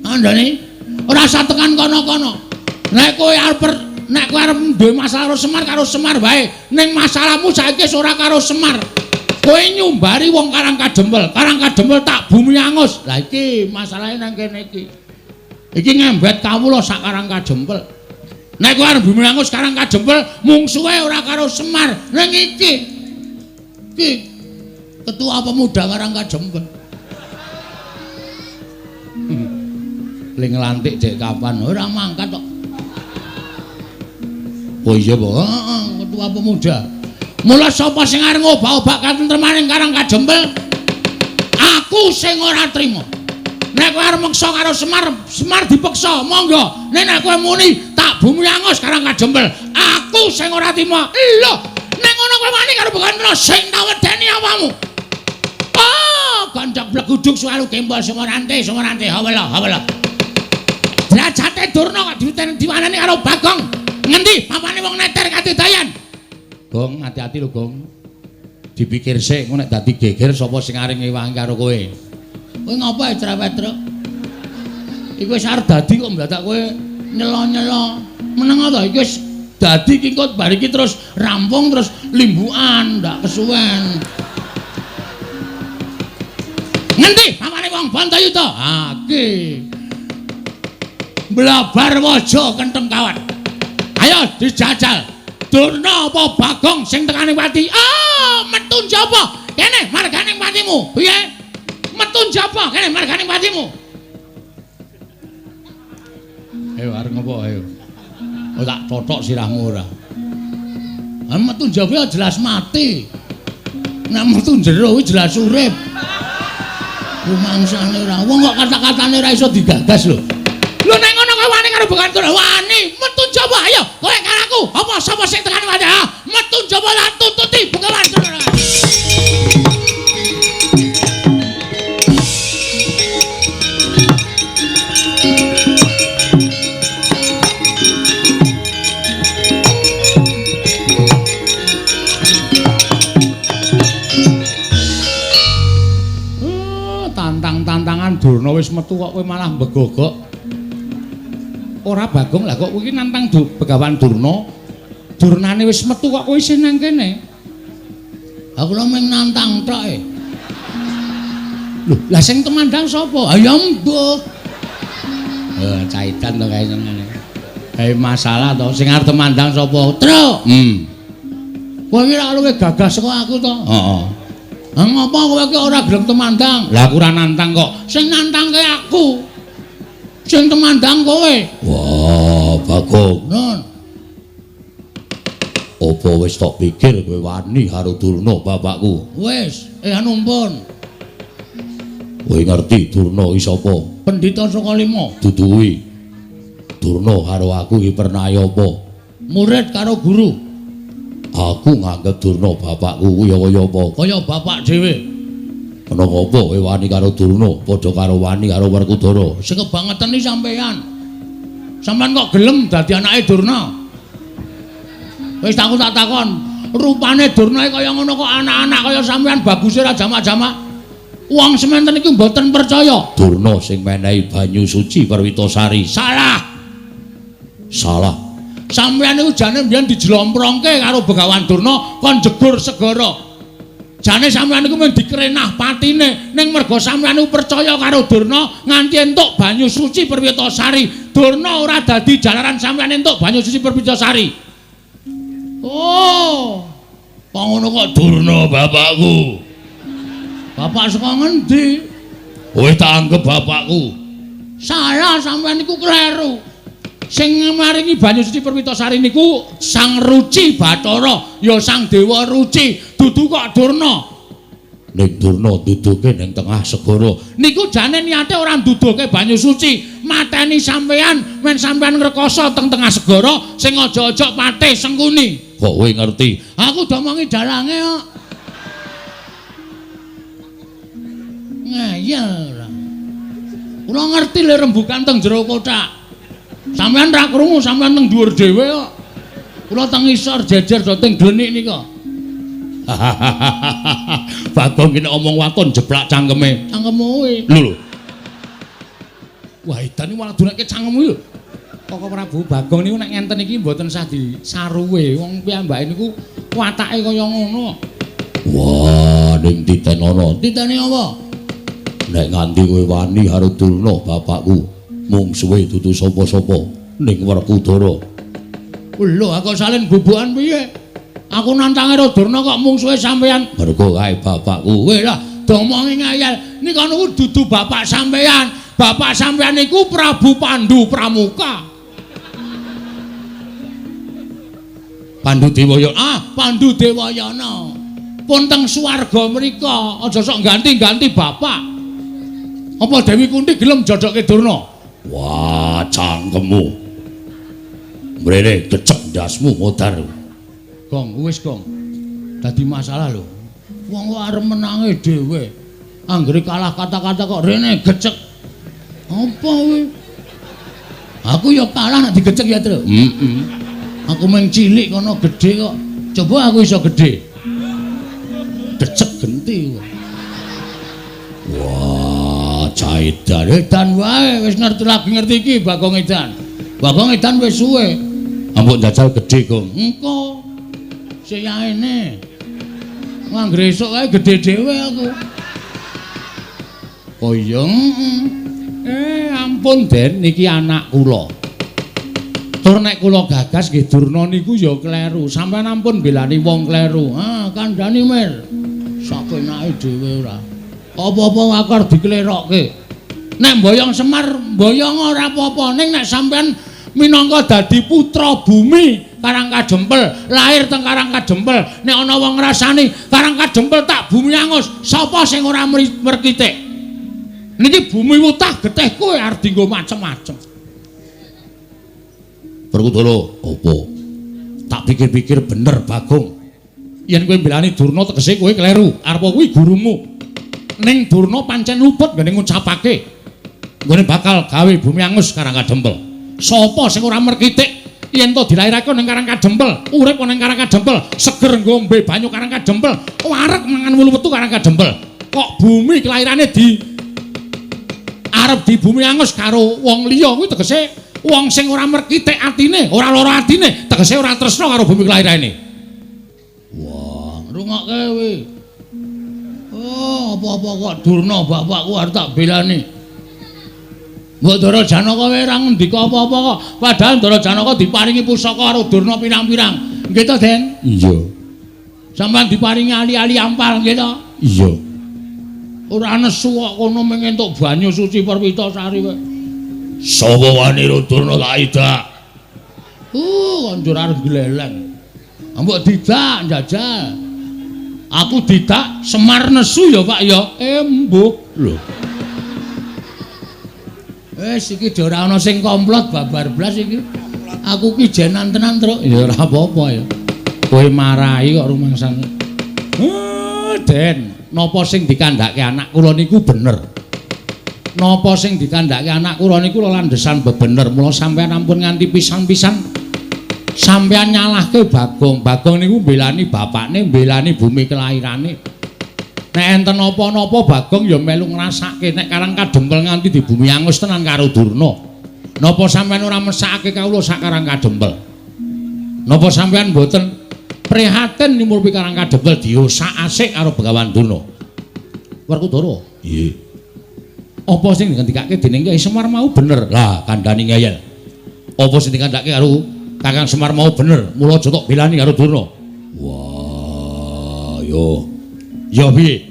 Andane ora usah tekan kono-kono. Nek kowe arep duwe masalah karo Semar, karo Semar wae. Ning masalahmu saiki wis ora karo Semar. Kowe nyumbari wong Karang Kadempel, Karang Kadempel tak bumi angus. Lah iki masalahe nang kene iki. Iki ngembet kawula sak Karang Kadempel. Nek kowe arep bumi angus Karang Kadempel, mungsuhe ora karo Semar. Ning iki. Iki ketua pemuda Karang Kadempel. Ling nglantik dek kapan? Ora mangkat kok. Oh iya, Pak. Heeh, ketua pemuda. Mula sapa sing arep ngobak-obak katentremaning Karang Kadempel? Aku sing ora trima. Nek kowe arep meksa karo Semar, Semar dipeksa, monggo. Nek nek kowe muni tak bumi angus Karang Kadempel, aku sing ora trima. Lho, nek ngono kowe wani karo Begawan Durna sing tak wedeni awakmu. Oh, ganjak bleguduk suwaru gembol sumorante, sumorante, hawela, hawela. Derajate Durna kok diwanani karo Bagong. Ngendi papane wong neter katidayan? Gong, hati-hati lho, Gong. Dipikir sik engko nek dadi geger sapa sing arep ngewangi karo kowe. Kowe ngopo cerewet, Truk? Iku wis arep dadi kok ndadak kowe nyelo-nyelo. Meneng to iki wis dadi iki kok bar iki terus rampung terus limbukan ndak kesuwen. Ngendi papane wong Bantayuda? Ha iki. Blabar waja kentheng kawat. Ayo dijajal. Durna apa Bagong sing tekane pati? Ah, metu njaba. Kene margane patimu. Piye? Metu njaba kene margane patimu. Ayo arep ngopo ayo. Oh tak totok sirahmu ora. Ah metu njaba jelas mati. Nek metu jero kuwi jelas urip. Rumangsane ora. Wong kok kata-katane ora iso digagas lho. Lho nek ngono kowe wani karo Begawan Durna? Wani, metu njaba ayo. Kowe karo aku. Apa sapa sing tekane wani? Ha, metu njaba lan tututi Begawan Durna. Tantang-tantangan Durna wis metu kok kowe malah mbegogok. Ora Bagong lah kok kowe iki nantang Begawan Durna. Durnane wis metu kok kowe isih nang kene. Aku lho mung nantang tok e. Lho, lah sing temandang sapa? Ha ya mbuh. Caitan to kae senengane. Kae masalah to, sing arep temandang sapa? Truk. Kowe iki ora luwih gagah saka aku to? Heeh. Ha ngopo kowe iki ora gelem temandang? Lah aku ora nantang kok. Sing nantangke aku. Sing temandang kowe. Wah, Bagong. Nun. Apa wis tok pikir kowe wani karo Durna bapakku? Wis, anu pun. Kowe ngerti Durna iki sapa? Pendhita saka lima. Dudu kuwi. Durna karo aku iki pernah apa? Murid karo guru. Aku nganggep Durna bapakku kuwi kaya apa? Kaya bapak dhewe. Ana apa kowe wani karo Durna padha karo wani karo Werkudara? Sing kebangetan iki sampeyan. Sampeyan kok gelem dadi anake Durna? Wis aku tak takon, rupane Durna kaya ngono kok anak-anak kaya sampeyan baguse ora jamak-jamak. Wong sementen iki mboten percaya. Durna sing menehi banyu suci Perwitasari. Salah. Salah. Sampeyan niku jane mbiyen dijlomprongke karo Begawan Durna kon jegur segara. Jane sampeyan niku mung dikrenah patine, ning merga sampeyan niku percaya karo Durna nganti entuk banyu suci Perwitasari. Durna ora dadi jalaran sampeyan entuk banyu suci Perwitasari. Oh. Kok ngono kok Durna bapakku. Bapak saka ngendi? Kowe tak anggep bapakku. Salah, sampeyan niku kleru. Sing maringi banyu suci Perwitasari niku Sang Ruci Bathara, ya Sang Dewa Ruci, dudu kok Durna. Ning Durna duduke ning tengah segara. Niku jane niate ora nduduhke banyu suci, mateni sampean men sampean ngrekoso teng tengah segara sing aja-aja patih Sengkuni. Kok kowe ngerti? Aku domongi dalange kok. Ngeyel ora. Kula ngerti le rembukan teng jero kothak. Sampean ra krungu, sampean teng dhuwur dhewe kok. Kula teng isor jejer do teng glenik nika. Bagong kene omong waton jeblak cangkeme. Cangkemmu kowe. Lho lho. Wah, edan iki malah dunake cangkemmu lho. Koko Prabu Bagong niku nek ngenten iki mboten sah disaruwe. Wong piyambake niku watake kaya ngono. Wah, ning titenono. Titene apa? Nek nganti kowe wani karo Durna bapakku, mungsuhe dudu sapa-sapa ning Werkudara. Lho, aku salin bubukan piye? Aku nantange karo Durna kok mungsuhe sampean. Mergo kae bapakku. Kowe lah domongi ngayal. Nika niku dudu bapak sampean. Bapak sampean niku Prabu Pandu Pramuka. Pandu Dewayana. Ah, Pandu Dewayana. Pun teng swarga mriko, aja sok ganti-ganti bapak. Apa Dewi Kunti gelem jodohke Durna? Wah, cangkemmu. Mrene gecek ndasmu modar. Gong, wis gong. Dadi masalah lho. Wong kok arep menange dhewe. Anggere kalah kata-kata kok rene gecek. Apa kowe? Aku ya kalah nek digecek ya, Tru. Heeh. Aku mung cilik kono gedhe kok. Coba aku iso gedhe. Gecek genti. Wah, caidan edan wae wis ngerti lagi ngerti iki Bagong Edan. Bagong Edan wis suwe. Ampun jajal gedhe, Gong. Engko siyaene. Anggere esuk kae gedhe dhewe aku. Oh iya. Ampun Den, niki anak kula. Tur nek kula gagas nggih Durna niku ya kleru. Sampeyan ampun belani wong kleru. Ah, kandhani Mir. Sakenake dhewe ora. Apa-apa aku arep diklerokke. Nek mboyong Semar, mboyong ora apa-apa. Ning nek sampeyan minangka dadi putra bumi Karang Kadempel, lahir teng Karang Kadempel, nek ana wong ngrasani Karang Kadempel tak bumi angus, sapa sing ora merkitik? Niki bumi wutah getih kowe arep dienggo macem-macem. Werkudara, apa? Tak pikir-pikir bener Bagong. Yen kowe mbelani Durna tegese kowe kleru. Arep kuwi gurumu. Ning Durna pancen luput nggone ngucapake nggone bakal gawe bumi angus Karang Kadempel. Sapa sing ora merkitik yen to dilairake ning Karang Kadempel, urip ning Karang Kadempel, seger ngombe banyu Karang Kadempel, wareg mangan wulu wetu Karang Kadempel. Kok bumi kelairane di arep di bumi angus karo wong liya kuwi tegese wong sing ora merkitik atine, ora lara atine, tegese ora tresna karo bumi kelairane. Wah, rungokke kowe. Oh, apa-apa kok Durna bapakku arep tak belani. Mbok Ndara Janaka kowe ora ngendika apa-apa kok. Padahal Ndara Janaka diparingi pusaka karo Durna pirang-pirang. Nggih to, Den? Iya. Sampeyan diparingi ali-ali ampal nggih to? Iya. Ora nesu kok kono mung entuk banyu suci Perwitasari kowe. Sapa wani ro Durna tak idak? Kok njur arep gleleng. Mbok didak njajal. Aku didak Semar nesu ya, Pak ya. Embuh lho. Wis iki ora ana sing komplot babar blas iki. Aku ki jenan tenan, Truk. Ya ora apa-apa ya. Kowe marahi kok rumangsane. Den, napa sing dikandhake anak kula niku bener. Napa sing dikandhake anak kula niku landhesan bebener. Mula sampeyan ampun nganti pisan-pisan sampeyan nyalahke Bagong. Bagong niku mbelani bapakne, mbelani bumi kelairane. Nek enten napa-napa Bagong ya melu ngrasake nek Karang Kadempel nganti di bumi angus tenan karo Durna. Napa sampeyan ora mesakake kawula sak Karang Kadempel? Napa sampeyan mboten prihatin nyumurpi Karang Kadempel diosak-asik karo Begawan Durna? Werkudara, nggih. Apa sing dikandhakake dening Kyai Semar mau bener? Lah, kandhani ngeyel. Apa sing dikandhakake karo Kakang Semar mau bener? Mula aja tok belani karo Durna. Wah, yo. Ya piye?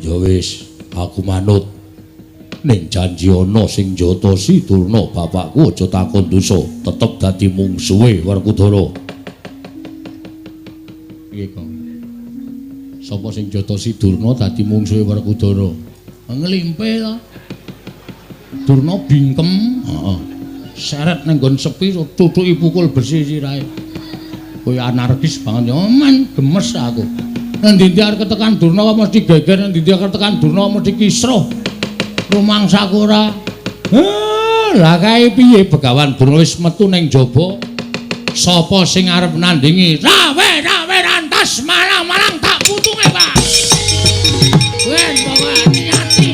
Ya wis, aku manut. Ning janji ana sing njotosi Durna bapakku aja takon dosa, tetep dadi mungsuhe Werkudara. Piye, Kang? Sapa sing jotosi Durna dadi mungsuhe Werkudara? Nglimpe to. Durna bingkem, heeh. Seret ning nggon sepi tutuki pukul besi sirahe. Kowe anarkis banget ya, men gemes aku. Nang ndi-ndi arep ketekan Durna kok mesti geger, nang ndi-ndi arep ketekan Durna mesti kisruh. Rumangsaku ora. Lah kae piye Begawan Durna wis metu ning jaba. Sapa sing arep nandingi? Rawe-rawe rantas malang-malang tak putunge, Pak. Ben pokoke ati-ati.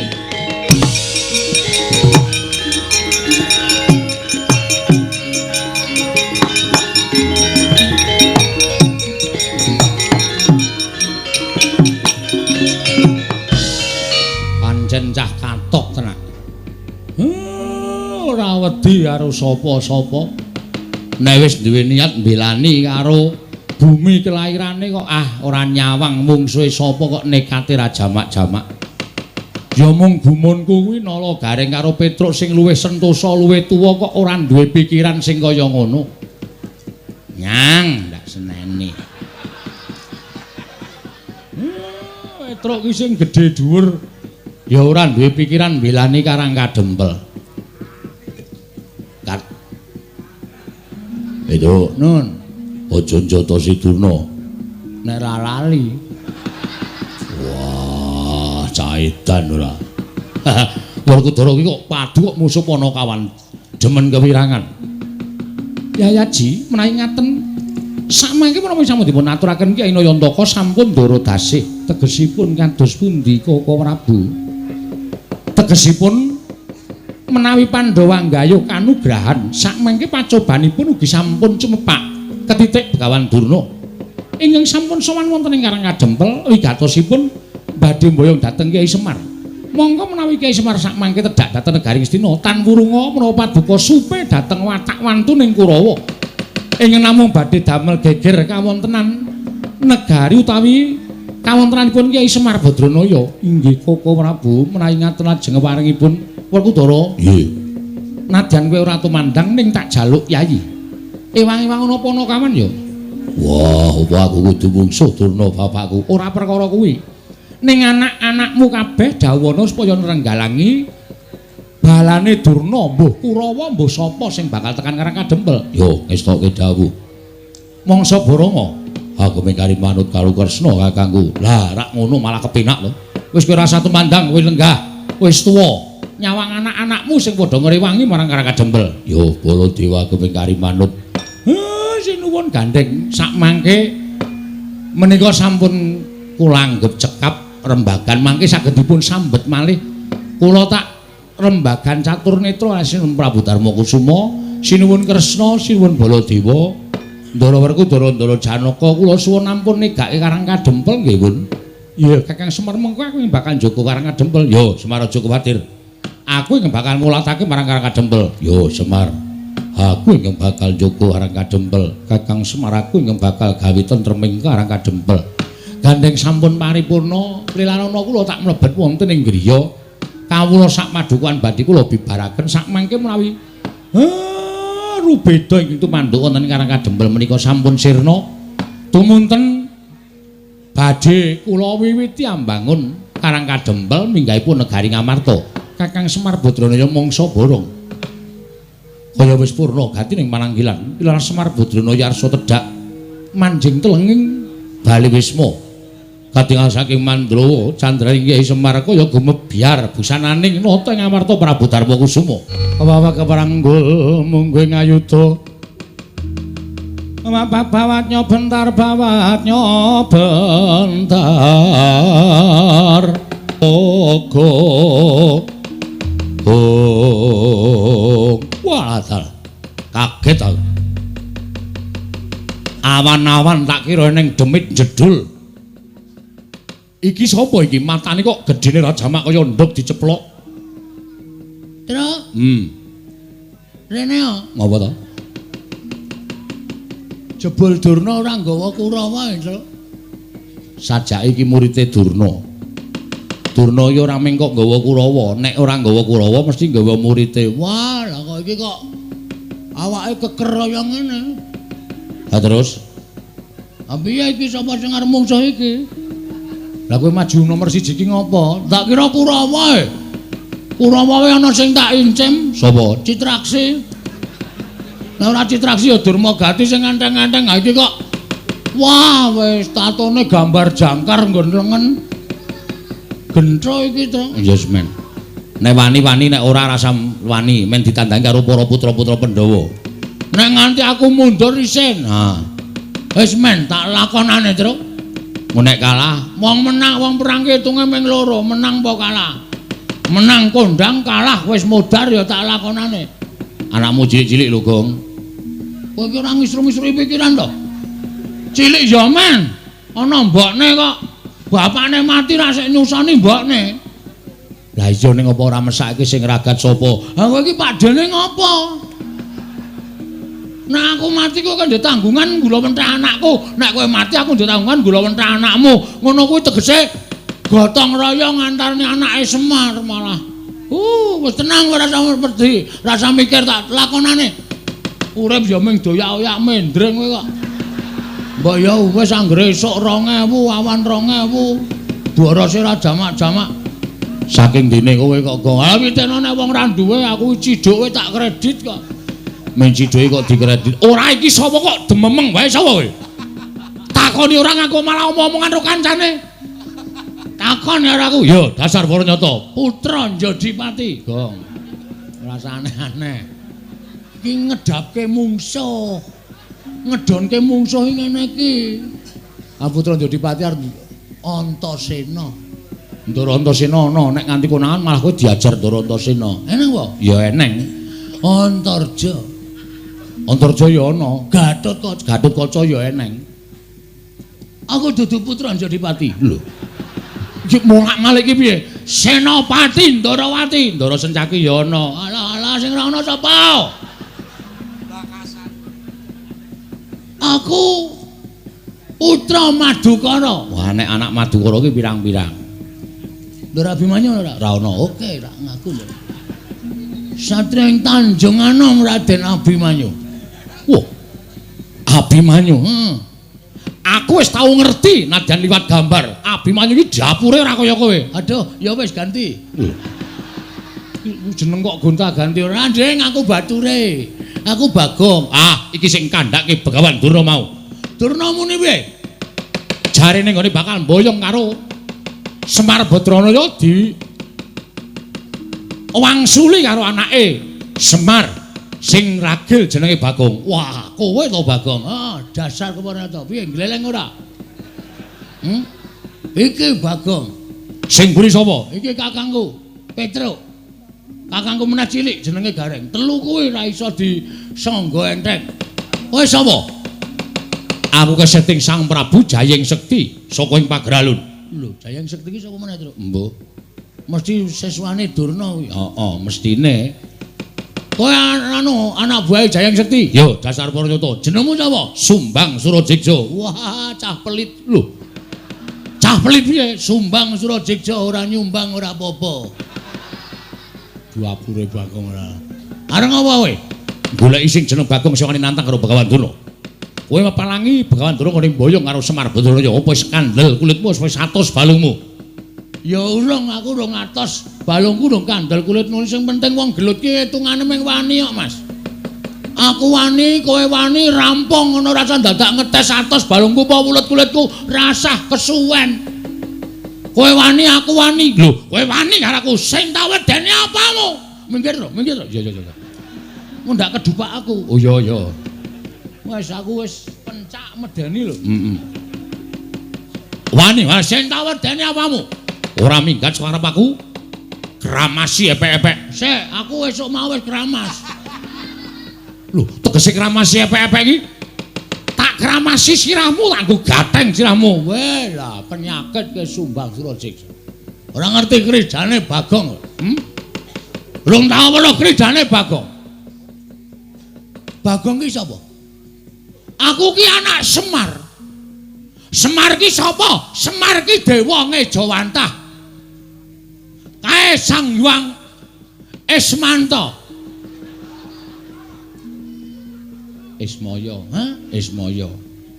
Pancen cah katok tenan. Ora wedi karo sapa-sapa. Nek wis duwe niat mbelani karo bumi kelairane kok ah ora nyawang mungsuhe sapa kok nekate ra jamak-jamak. Ya mung gumunku kuwi Nala Gareng karo Petruk sing luwih sentosa luwih tuwa kok ora duwe pikiran sing kaya ngono. Nyang ndak seneni. Petruk ki sing gedhe dhuwur ya ora duwe pikiran mbelani Karang Kadempel. Itu nun aja njotosi Durna nek ra lali. Wah, caitan ora. Werkudara ki kok padu kok musuh Panakawan demen kewirangan. Yayaji menawi ngaten samangke menapa sampun dipun aturaken Kyai Nayantaka sampun ndara dasih tegesipun kados pundi Koko Prabu? Tegesipun menawi Pandhawa nggayuh kanugrahan sakmangke pacobanipun ugi sampun cumepak ketitik Begawan Durna ingkang sampun sowan wonten ing Karang Kadempel wigatosipun badhe mboyong dhateng Kyai Semar. Monggo menawi Kyai Semar sakmangke tedhak dhateng negari Ngastina tan wurunga menawa paduka supe dhateng watak wantuning Kurawa ingkang namung badhe damel geger kawontenan negari utawi kawontenanipun Kyai Semar Badranaya. Inggih Koko Prabu menawi ngaten lajeng waringipun Werkudara. Nggih. Nadyan kowe ora tumandang ning tak jaluk yayi. Ewang-ewang ana Panakawan ya? Wah, apa aku kudu mungsuh Durna bapakku? Ora perkara kuwi. Ning anak-anakmu kabeh dawana supaya nrenggalangi balane Durna, mbuh Kurawa mbuh sapa sing bakal tekan Karang Kadempel. Yo, ngestoke dawuh. Mangsa Baranga, aku mengkari manut karo Kresna kakangku. Lah, rak ngono malah kepenak lho. Wis kowe ora usah tumandang, kowe lenggah, wis tuwa. Nyawang anak-anakmu sing padha ngrewangi marang Karang Kadempel. Yo, Baladewa keping manut. Sinuwun gandeng sakmangke menika sampun kula anggep cekap rembagan mangke saged dipun sambet malih. Kula tak rembagan catur netra sinuwun Prabu Darma Kusuma, sinuwun Kresna, sinuwun Baladewa, Ndara Werkudara, Ndara Janaka, kula suwun ampun negake Karang Kadempel nggih, Bun. Iya, Kakang Semar mengko aku bakal njaga Karang Kadempel. Yo, Semar aja kuwatir. Aku ingkang bakal ngulatake marang Karang Kadempel. Yo Semar, aku ingkang bakal njaga Karang Kadempel. Kakang Semar aku ingkang bakal gawe tentreming Karang Kadempel. Gandeng sampun paripurna, lilanana kula tak mlebet wonten ing griya. Kawula sak padukuhan badhe kula bibaraken sakmangke menawi rubeda ingkang tumanduk wonten Karang Kadempel menika sampun sirna. Tumunten badhe kula wiwiti ambangun Karang Kadempel minggahipun negari Ngamarta. Kakang Semar Badranaya mangsa borong. Kaya wis purna gati ning pananggilan. Pilar Semar Badranaya arsa tedhak manjing telenging bali wisma. Katingal saking Mandrawa candraning Kyai Semar kaya gumebyar busananing nata ing Amarta Prabu Darma Kusuma. Kawawa keparanggul mungguh ing ayuda. Bawatnya bentar bawatnya bentar. Ogo. Oh, wah, kaget aku. Awan-awan tak kira neng demit jedul. Iki sapa iki? Matane kok gedene ra jamak kaya nduk diceplok. Truk. Rene yo. Ngapa to? Jebul Durna ora nggawa Kurawa, Truk. Sajake iki murite Durna. Durna iki ora mung kok nggawa Kurawa, nek ora nggawa Kurawa mesti nggawa murite. Wah, lah kok iki kok awake keker kaya ngene. Ha terus? Ha piye iki sapa sing arep mungsuh iki? Lah kowe maju nomor 1 iki ngopo? Tak kira Kurawa e. Kurawa ana sing tak incim. Sapa? Citraksi. Lah ora Citraksi ya Durmagati sing enteng-enteng. Ha iki kok wah wis tatone gambar jangkar nggon lengen. Gentro iki to. Ya semen. Nek wani-wani nek ora rasa wani men ditandangi karo para putra-putra Pandhawa. Nek nganti aku mundur isin. Ha. Wis men tak lakonane, Truk. Nek kalah, wong menang wong perang ki hitunge ming loro, menang apa kalah. Menang kondang, kalah wis modar ya tak lakonane. Anakmu cilik-cilik lho, Gong. Kowe iki ora ngisru-ngisru pikiran to? Cilik ya men. Ana mbokne kok. Bapakne mati ra sik nyusoni mbokne. Lah iya ning apa ora mesake sing ragat sapa? Ha kowe iki pakdene ngopo? Nek aku mati kowe kan ndek tanggungan gula mentah anakku. Nek kowe mati aku ndek tanggungan gula mentah anakmu. Ngono kuwi tegese gotong royong antarane anake Semar malah. Wis tenang ora usah wedi, rasa mikir tak lakonane. Urip ya ming doyak-oyak mendring kowe kok. Mbok ya wis anggere esuk 2000, awan 2000. Borose ora jamak-jamak. Saking dene kowe kok Gong. Ha witene nek wong ra duwe aku ciduk kowe tak kredit kok. Men ciduke kok dikredit. Ora iki sapa kok dememeng wae sapa kowe? Takoni ora ngaku malah omong-omongan karo kancane. Takon karo aku. Ya dasar para nyata. Putra Njodipati, Gong. Ora aneh-aneh. Iki ngedapke mungsuh. Ngedonke mungsuh iki ngene iki. Ah Putra Njodipati arep Antasena. Ndara Antasena ana nek nganti konangan malah kowe diajar Ndara Antasena. Eneng apa? Ya eneng. Antarja. Antarja ya ana. Gatotkaca. Gatotkaca ya eneng. Aku dudu putra Njodipati. Lho. Iki molak-malik iki piye? Senopati Ndarawati, Ndara Sencaki ya ana. Alah alah sing ora ana sapa? Bakasan. Aku putra Madukara. Wah nek anak Madukara ki pirang-pirang. Ndara Abimanyu ora? Ora ana. Oke, ra ngaku lho. Satria ing Tanjung Anom Raden Abimanyu. Wah. Abimanyu. Heeh. Aku wis tau ngerti nadyan liwat gambar. Abimanyu iki dapure ora kaya kowe. Aduh, ya wis ganti. Lho. Jeneng kok gonta-ganti ora, Ndeng, aku bature. Aku Bagong. Ah, iki sing kandhake Begawan Durna mau. Durna muni piye? Jarene nggone bakal mboyong karo Semar Badranaya di wangsuli karo anake Semar sing ragil jenenge Bagong. Wah, kowe to Bagong. Ah, dasar kepara to. Piye gleleng ora? Iki Bagong. Sing mburi sapa? Iki kakangku, Petruk. Kakangku meneh cilik jenenge Gareng. Telu kuwi ora iso disangga enteng. Kowe sapa? Aku keseting Sang Prabu Jayeng Sekti saka ing Pageralun. Lho, Jayeng Sekti iki sapa meneh, Truk? Mbuh. Mesti siswane Durna kuwi. Heeh, mestine. Kowe anu anak buahe Jayeng Sekti? Yo, dasar para nyata. Jenengmu sapa? Sumbang Surajeksa. Wah, cah pelit. Lho. Cah pelit piye? Sumbang Surajeksa ora nyumbang ora apa-apa. Dapure Bagong ora. Arep ngopo kowe? Goleki sing jeneng Bagong sing wani nantang karo Begawan Durna. Kowe mepalangi Begawan Durna ngene mboyong karo Semar Badranaya apa wis kandel kulitmu wis 100 balungmu. Ya urung, aku urung atos. Balungku urung kandel kulitmu. Sing penting wong gelut ki hitungane mung wani kok, Mas. Aku wani, kowe wani, rampung ngono rasa dadak ngetes atos balungku apa wulet kulitku, rasah kesuwen. Kowe wani, aku wani. Lho, kowe wani karo aku sing tak wedeni apamu? Minggir to, minggir to. Iya, iya, iya. Mundak kedupak aku. Oh iya, iya. Wis aku wis pencak medeni lho. Heeh. Wani, wani sing tak wedeni apamu? Ora minggat suarep aku. Kramasi epek-epek. Sik, aku esuk mau wis kramas. Lho, tegese kramasi epek-epek iki? Tak kramasi sirahmu, tak nggo gateng sirahmu. Weh lah, penyakit ke Sumbang Surajeksa. Ora ngerti krijane Bagong. Rung tau weruh krijane Bagong. Bagong ki sapa? Aku ki anak Semar. Semar ki sapa? Semar ki dewa ngejawantah. Kae Sang Hyang Ismanta. Ismaya, ha? Ismaya.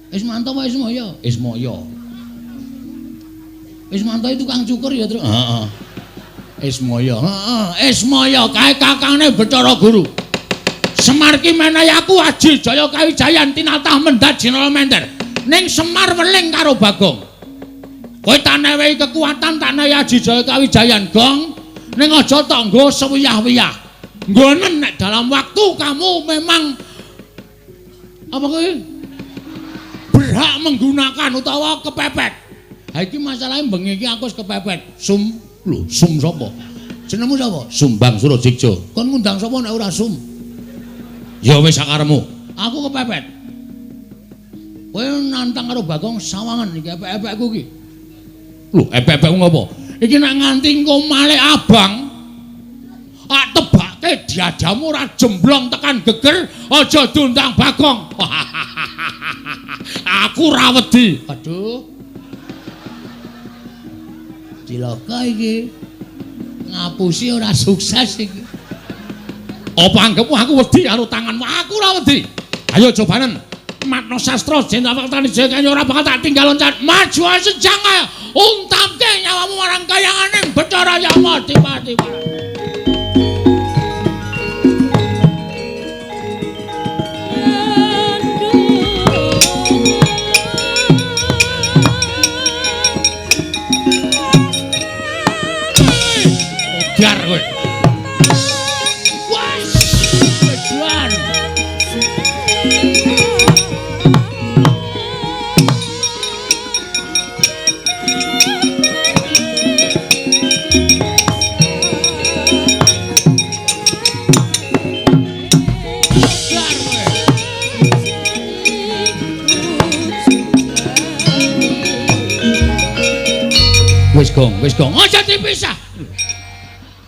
Ismanta apa Ismaya? Ismaya. Ismanto itu tukang cukur ya, Truk? Heeh. Ismaya. Heeh, Ismaya kae kakangne Bathara Guru. Semar ki menehi aku Aji Jaya Kawijayan tinatah mendhat Jinala Menter. Ning Semar weling karo Bagong. Kowe tak newehi kekuatan, tak newehi Aji Jaya Kawijayan, Gong. Ning aja tok nggo sewiyah-wiyah. Nggonen nek dalam waktu kamu memang apa kowe berhak menggunakan utawa kepepet. Ha iki masalahe bengi iki aku wis kepepet. Sum, lho, Sum sapa? Jenengmu sapa? Sumbang Surajikja. Kon ngundang sapa nek ora Sum? Ya wis sakarepmu. Aku kepepet. Kowe nantang karo Bagong sawangan iki epek-epekku iki. Lho, epek-epekmu ngopo? Iki nek nganti engko malik abang, tak tebake diadamu ora jemblong tekan geger, aja diundang Bagong. Aku ora wedi. Aduh. Cilaka iki. Ngapusi ora sukses iki. Apa anggepmu aku wedi karo tanganmu? Aku ora wedi. Ayo cobanen. Matno sastra jeneng waktane jaya ora bakal tak tinggal loncat. Maju sejang ayo. Untamke nyawamu marang kayanganing Bathara Yama Dipati. Biar kowe. Wes, beduan. Wis gong, wis gong. Aja dipisah.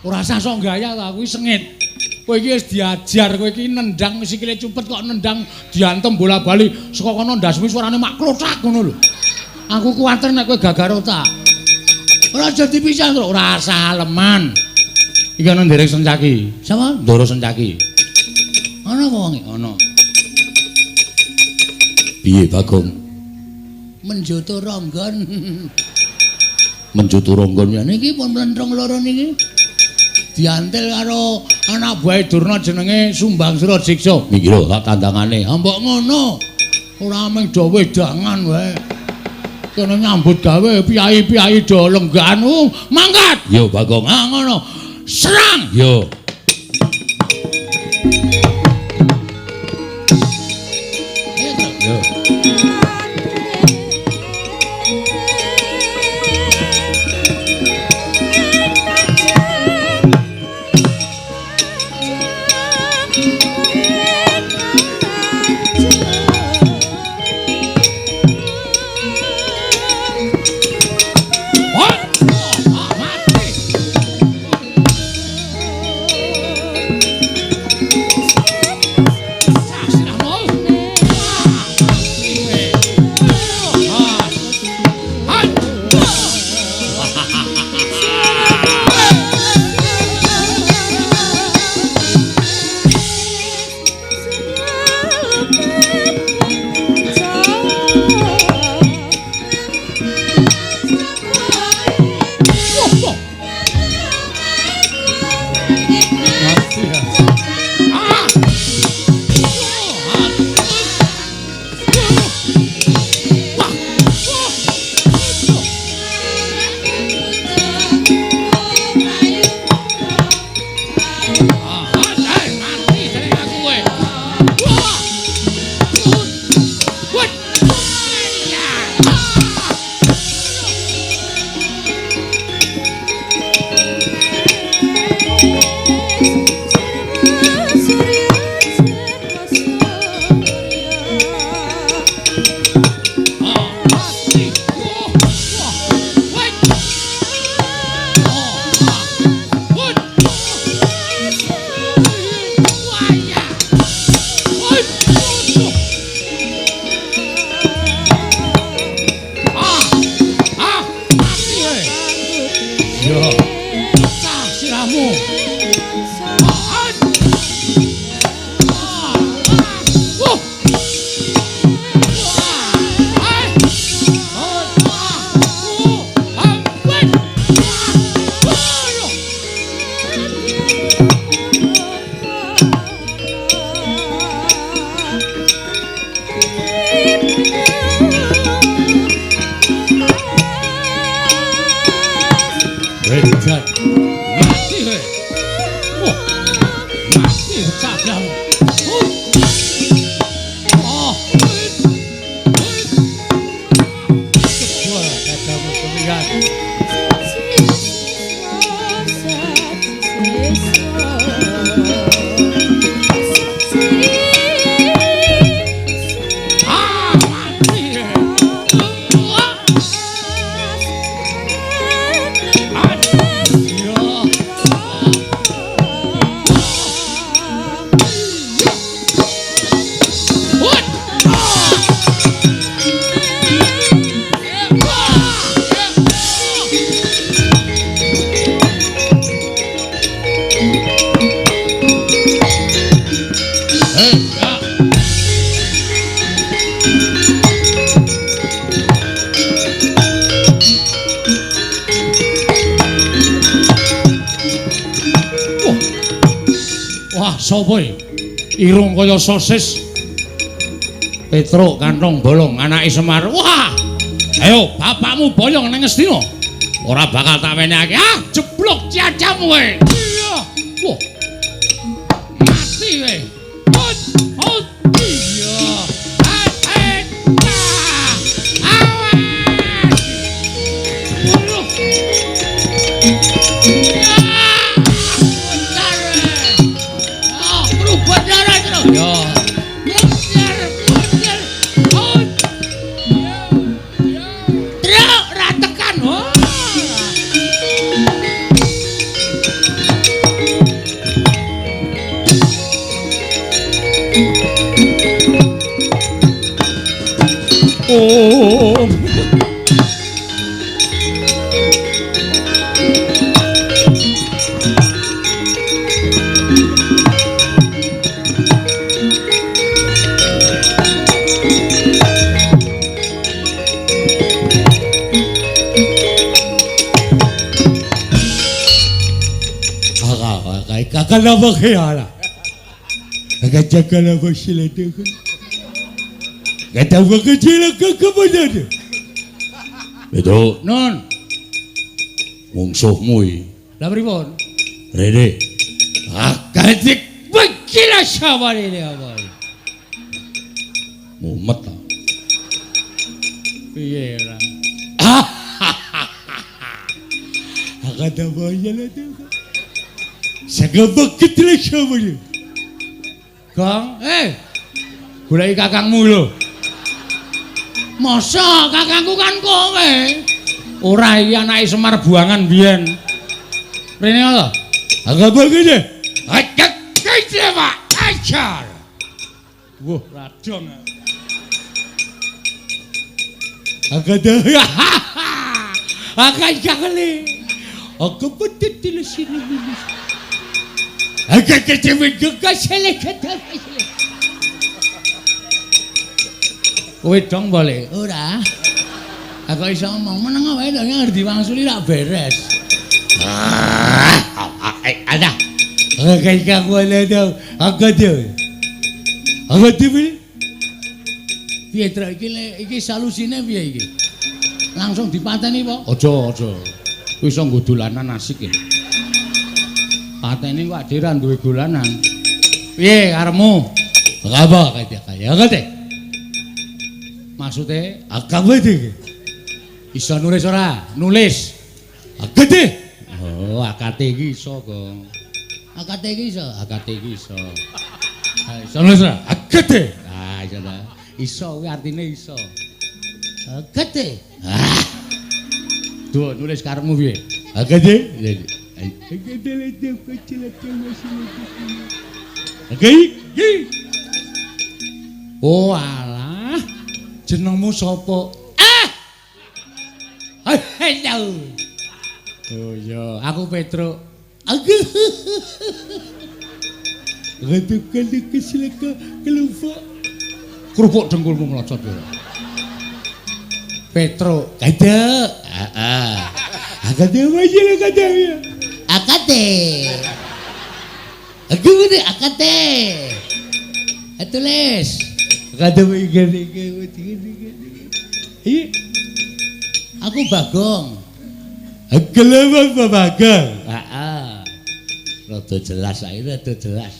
Ora usah sok gaya ta, aku sengit. Kowe iki wis diajar, kowe iki nendang sikile cupet kok nendang diantem bola-bali saka kono ndasmu suarane mak klothak ngono lho. Aku kuwatir nek kowe gagar otak. Ora aja dipisah, Truk. Ora usah aleman. Iki ana nderek Sencaki. Sapa? Ndoro Sencaki. Ana apa wonge? Ana. Piye Bagong? Menjoto ronggon. Menjoto ronggon ya niki pun mlentrung loro niki. Diantil karo anak buahe Durna jenenge Sumbang Surajiksa. Niki lho tak tandangane. Ha mbok ngono. Ora mung do wedangan wae. Kene nyambut gawe piyai-piyai do lenggahan. Mangkat. Yo Bagong. Ha ngono. Serang. Yo. Yo. Wedan. Mati kowe. Wah. Mati cagam. Oh. Jebol dadamu kemihan. Ah, mati. Wah, sapa iki? Irung kaya sosis. Petruk kantong bolong anake Semar. Wah. Ayo bapakmu boyong nang Ngastina. Ora bakal tak wenehake. Ah, jeblok cacamu kowe. Iya. Wah. Mati kowe. Hot, hot. Iya. Ah, ah. Awas. Waduh. Ya. Mundur, mundur. Hot. Truk ra tekan. Wah. Oh. Betul, non. Mungsuhmu iki. Lah pripun? Rene. Akadik bekila sawale apa. Mumet ta. Piye ora? Gong, goleki kakangmu lho. Masa kakangku kan kowe? Ora iki anake Semar buangan biyen. Rene lho. Ajar. Wah, radong. Kowe dong boleh? Ora. Aku iso ngomong meneng wae to ngerti wangsuli rak beres. Ada. Piye Truk iki iki solusine piye iki? Langsung dipateni apa? Aja, aja. Kuwi iso nggo dolanan asik ya. Pateni kok dhewe ra duwe dolanan. Piye karepmu? Apa kaya kaya. Maksude iki. Iso nulis ora? Nulis. Akate. Oh, akate iki iso, Gong. Akate iki iso, akate iki iso. Iso nulis ora? Akate. Ah, iso ta. Iso kuwi artine iso. Akate. Ah. Duh, nulis karepmu piye? Akate. Oh alah. Jenengmu sapa? Ah. Oh iya, aku Petruk. Aku. Kerupuk dengkulmu mlocot kowe. Petruk, kadek. Heeh. Akate wae akate. Akate. Aku ngene akate. Tulis. Kadhe iki iki iki. Aku Bagong. Gelem Bagong. Heeh. Rada jelas ae, rada jelas.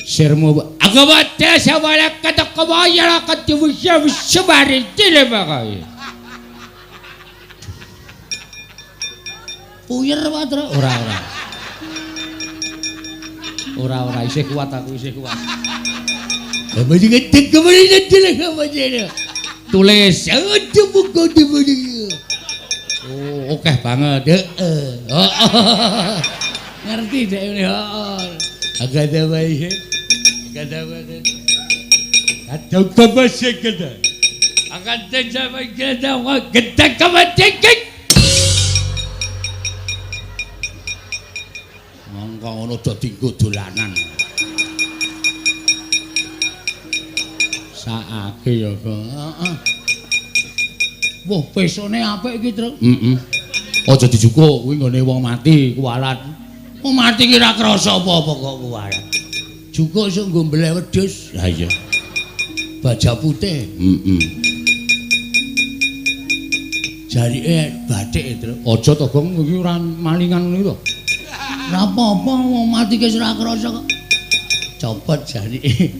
Sirmu aku wae sawala katakawaya katiwusya wis-sabari dilebakae. Puyer wae, ora ora. Ora ora isih kuat aku isih kuat. Tulis oh, oke banget. Heeh. Ngerti dek ini. Heeh. Agak ada bae. Agak ada bae. Ada kebasik kita. Akan terjadi kita kita kebasik. Mongko ngono do dinggo dolanan. Saake ya, heeh. Wah, pesone apik iki, Truk. Heeh. Aja dijukuk kuwi nggone wong mati kuwalat. Wong mati ki ora krasa apa-apa kok kuwalat. Jukuk iso nggo mbeleh wedhus. Lah iya. Baja putih. Heeh. Jarike bathik, Truk. Aja to, Gong, iki ora malingan ngono to. Ora apa-apa wong mati ki ora krasa kok. Copot jarike.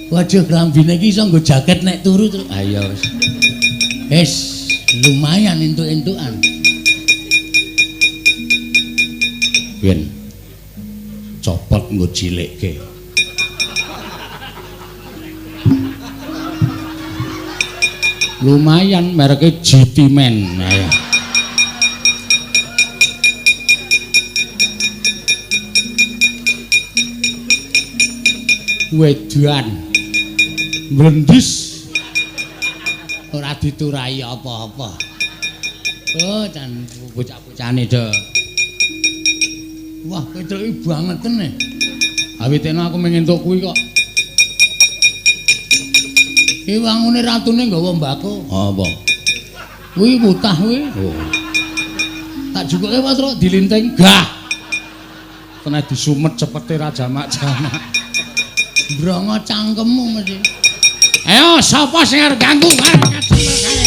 Waduh, klambine iki iso nggo jaket nek turu, Truk. Ayo wis. Wis, lumayan entuk-entukan. Ben copot nggo cilikke. Lumayan mereke GT Man. Ayo. Wedan mlendis ora diturai apa-apa. Oh, jan bocah-bocahane do. Wah, Petruk iki bangeten e. Awitene aku mung entuk kuwi kok. Iki wangune ratune nggawa mbako. Apa? Kuwi mutah kuwi. Oh. Tak jukuke Petruk dilinting. Gah. Kena disumet cepete ra jamak-jamak. Brongo cangkemmu mesti. Ayo sapa sing arep ganggu arep ngajeng kae.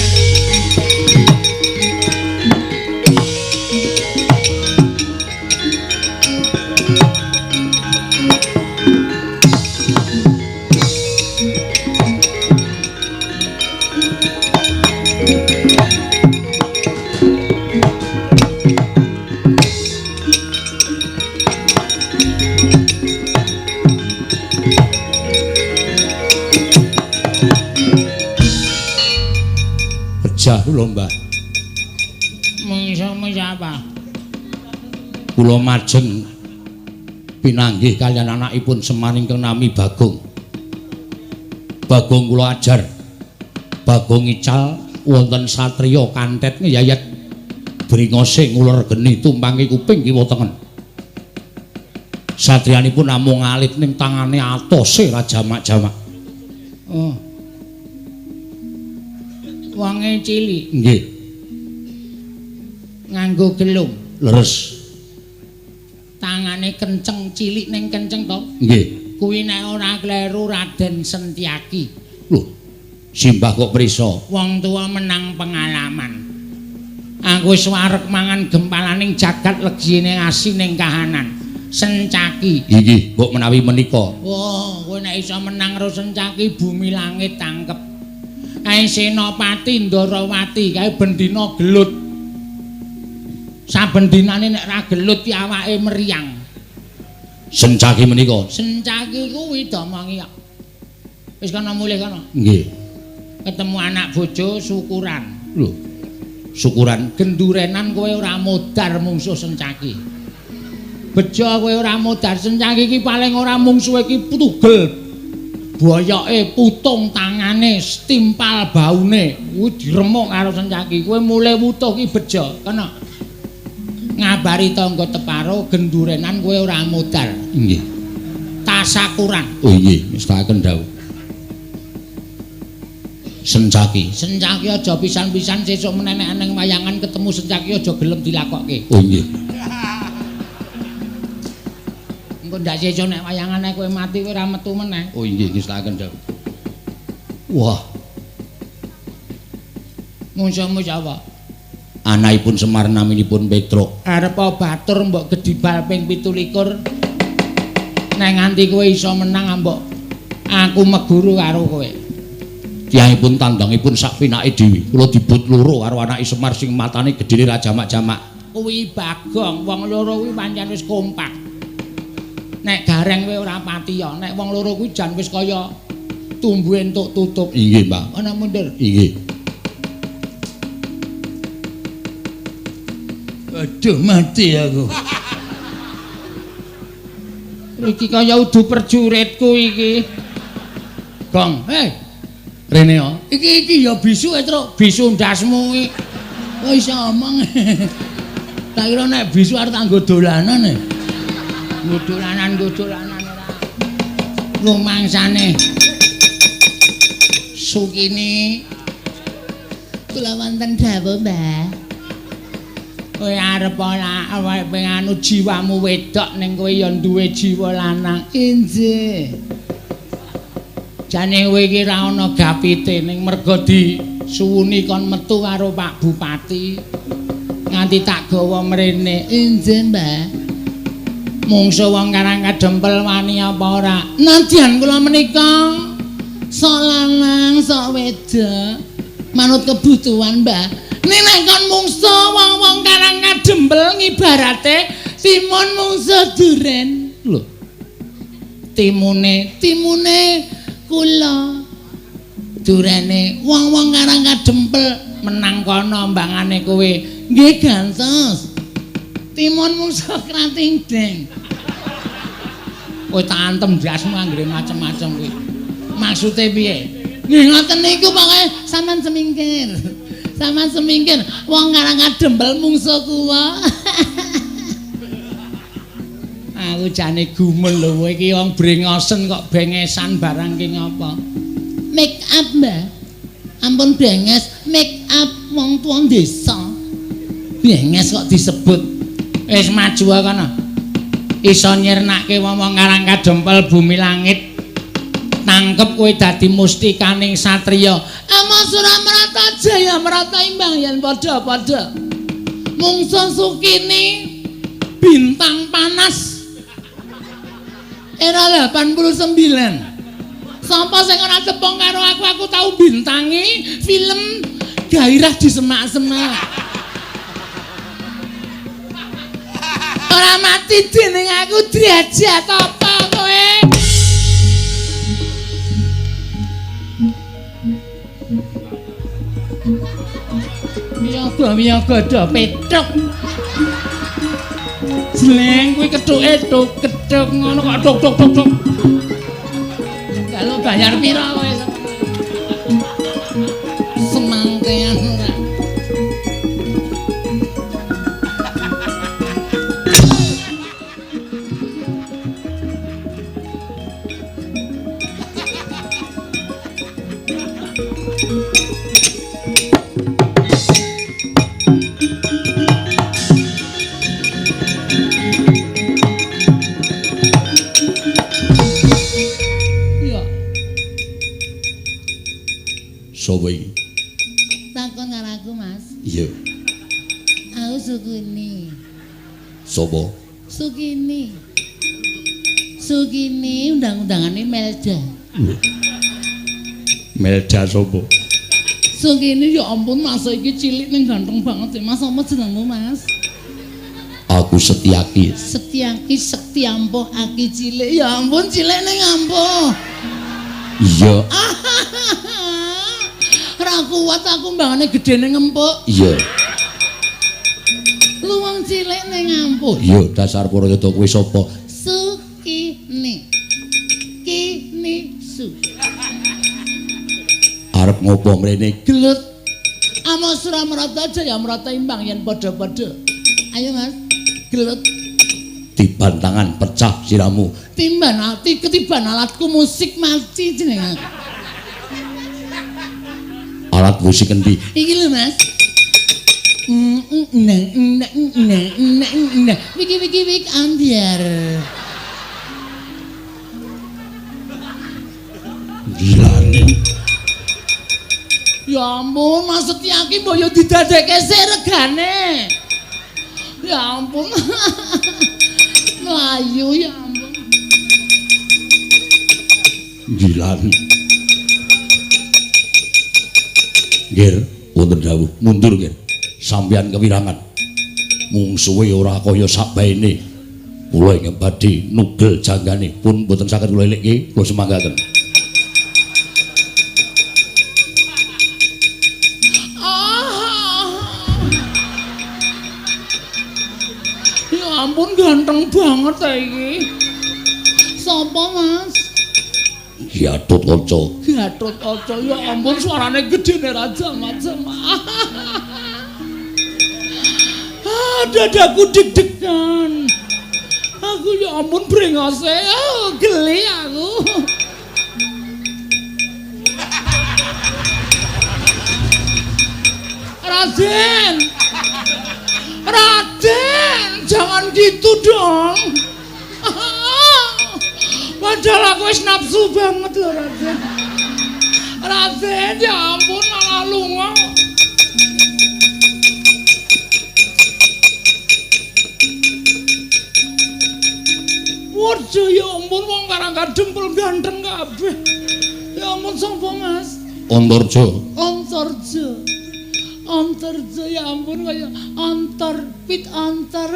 Pejah kula, Mbah. Mungsuhmu sapa? Kula majeng pinanggih kaliyan anakipun Semar ingkang nami Bagong. Bagong kula ajar. Bagong ical wonten satriya kantet ngeyayat bringose nguler geni tumpangi kuping kiwa tengen. Satriyanipun namung alit ning tangane atose ra jamak-jamak. Oh. Wonge cilik. Nggih. Nganggo gelung. Leres. Tangane kenceng cilik ning kenceng to? Nggih. Kuwi nek ora kleru Raden Sentiaki. Lho, simbah kok prisa? Wong tuwa menang pengalaman. Aku wis wareg mangan gempalaning jagat legine asi ning kahanan. Sencaki. Inggih, mbok menawi menika. Wah, kowe nek iso menang karo Sencaki bumi langit tangkep. Kae Senopati Ndarawati kae bendina gelut. Saben dinane nek ra gelut ki awake meriang. Sencaki menika. Sencaki kuwi domongi kok. Wis kono mulih kono. Nggih. Ketemu anak bojo syukuran. Lho. Syukuran gendurenan kowe ora modar mungsuh Sencaki. Bejo kowe ora modar Sencaki iki paling ora mungsuhe iki tugel. Boyoke putung tangane, stimpal baune, kuwi diremuk karo Sencaki. Kowe mulih wutuh ki bejo, kena. Ngabari tangga teparo gendurenan kowe ora modar. Nggih. Tasakuran. Oh nggih, mestakaken dawuh. Sencaki. Sencaki aja pisan-pisan sesuk menenek ning wayangan ketemu Sencaki aja gelem dilakokke. Oh nggih. Engko Engko ndak sejo nek wayangane kowe mati kowe ora metu meneh. Oh inggih nggih dawuh. Wah. Mungsuhmu sapa? Anakipun Semar naminipun Petruk. Arep batur mbok gedibal ping 27. Nek nganti kowe iso menang mbok aku meguru karo kowe. Tiyangipun tandangipun sak pinake dhewe. Kula dibut loro karo anake Semar sing matane gedene ra jamak-jamak. Kuwi Bagong, wong loro kuwi pancen wis kompak. Nek Gareng kowe ora pati ya, nek wong loro kuwi jan wis kaya tumbuhe entuk tutup. Inggih, Mbak. Ana mundur. Inggih. Aduh mati aku. Iki kaya udu perjuritku iki. Gong, hei. Rene ya. Iki iki ya bisu e, Truk. Bisu ndasmu iki. Oh iso omong. Tak kira nek bisu arep tak nggo dolanan e. Nggo dolanan ora. Rumangsane. Sukini. Kula wonten dawuh, Mbah. Kowe arep ora awake penganu jiwamu wedok ning kowe ya duwe jiwa lanang. Injih. Jane kowe iki ra ana gapite ning merga disuwuni kon metu karo Pak Bupati. Nganti tak gawa mrene. Injih, Mbah. Mungsuh wong Karang Kadempel wani apa ora? Nadyan kula menika sok lanang, sok wedok, manut kebutuhan, Mbah. Nek kon mungsuh wong-wong Karang Kadempel ngibarate timun mungsuh duren. Lho. Timune, timune kula. Durene wong-wong Karang Kadempel menang kono mbangane kowe. Nggih gantos. Timun mungsuh krating deng. Kowe tak antem ndasmu anggere macem-macem kuwi. Maksude piye? Nggih ngoten niku pokoke sampean semingkir. Sampean semingkir wong Karang Kadempel mungsuh kula. Aku jane gumun lho kowe iki wong brengosen kok bengesan barang ki ngapa? Make up, Mbah. Ampun benges, make up wong tuwa desa. Benges kok disebut. Wis maju kono. Iso nyirnake wong-wong Karang Kadempel bumi langit. Tangkep kowe dadi mustikaning satriya. Ama Suramarata Jaya Marata imbang yen padha-padha. Mungsuh Sukini bintang panas era 89. Sapa sing ora tepung karo aku, aku tau bintangi film Gairah di Semak-semak. Ora mati dening aku derajat apa kowe? Miyaga-miyaga do petruk. Jleng kuwi kethuke tuk kethuk ngono kok tuk tuk tuk tuk. Kalau bayar pira kowe? Semangkean ora. Sopo iki? Takon karo aku, Mas. Iya. Aku Sukini. Sopo? Sukini. Sukini undang-undangane Melda. Melda sopo? Sukini ya ampun Mas iki cilik ning ganteng banget sih. Mas apa jenengmu, Mas? Aku Setiaki. Setiaki sekti ampuh aki cilik. Ya ampun cilik ning ampuh. Iya. Ora kuat aku mbangane gedene ngempuk. Iya. Lu wong cilik ning ampuh. Iya, dasar Purayada kowe sapa? Sukini. Kini su. Arep ngopo mrene? Gelut. Ama Suramarata Jaya Marata imbang yen padha-padha. Ayo Mas, gelut. Tiban tangan pecah siramu. Timban ati ketiban alatku musik mati jeneng aku. Alat musik endi? Iki lho Mas. Wiki wiki wik ambiar. Gilane. Ya ampun, Mas Setyaki mbok yo didadekke sik regane. Ya ampun. Mlayu ya ampun. Gilane. Nggih, wonten dawuh mundur nggih. Sampeyan kewirangan. Mungsuhe ora kaya sakbaene. Kula ingkang badhe nugel janggane pun mboten saged kula elikke, kula semanggaken. Ya ampun ganteng banget ta iki. Sapa, Mas? Gatotkaca. Gatotkaca, ya ampun suarane gedene raja macam. Ah, dadaku deg-degan. Aku ya ampun brengose, oh, geli aku. Raden. Raden, jangan gitu dong. Padahal aku wis nafsu banget loh, Raden. Raden, ya ampun malah lunga. Waduh, ya ampun wong karang kadempel ganteng kabeh. Ya ampun sapa, Mas? Antarja. Antarja. Antarja ya ampun kaya antar pit antar.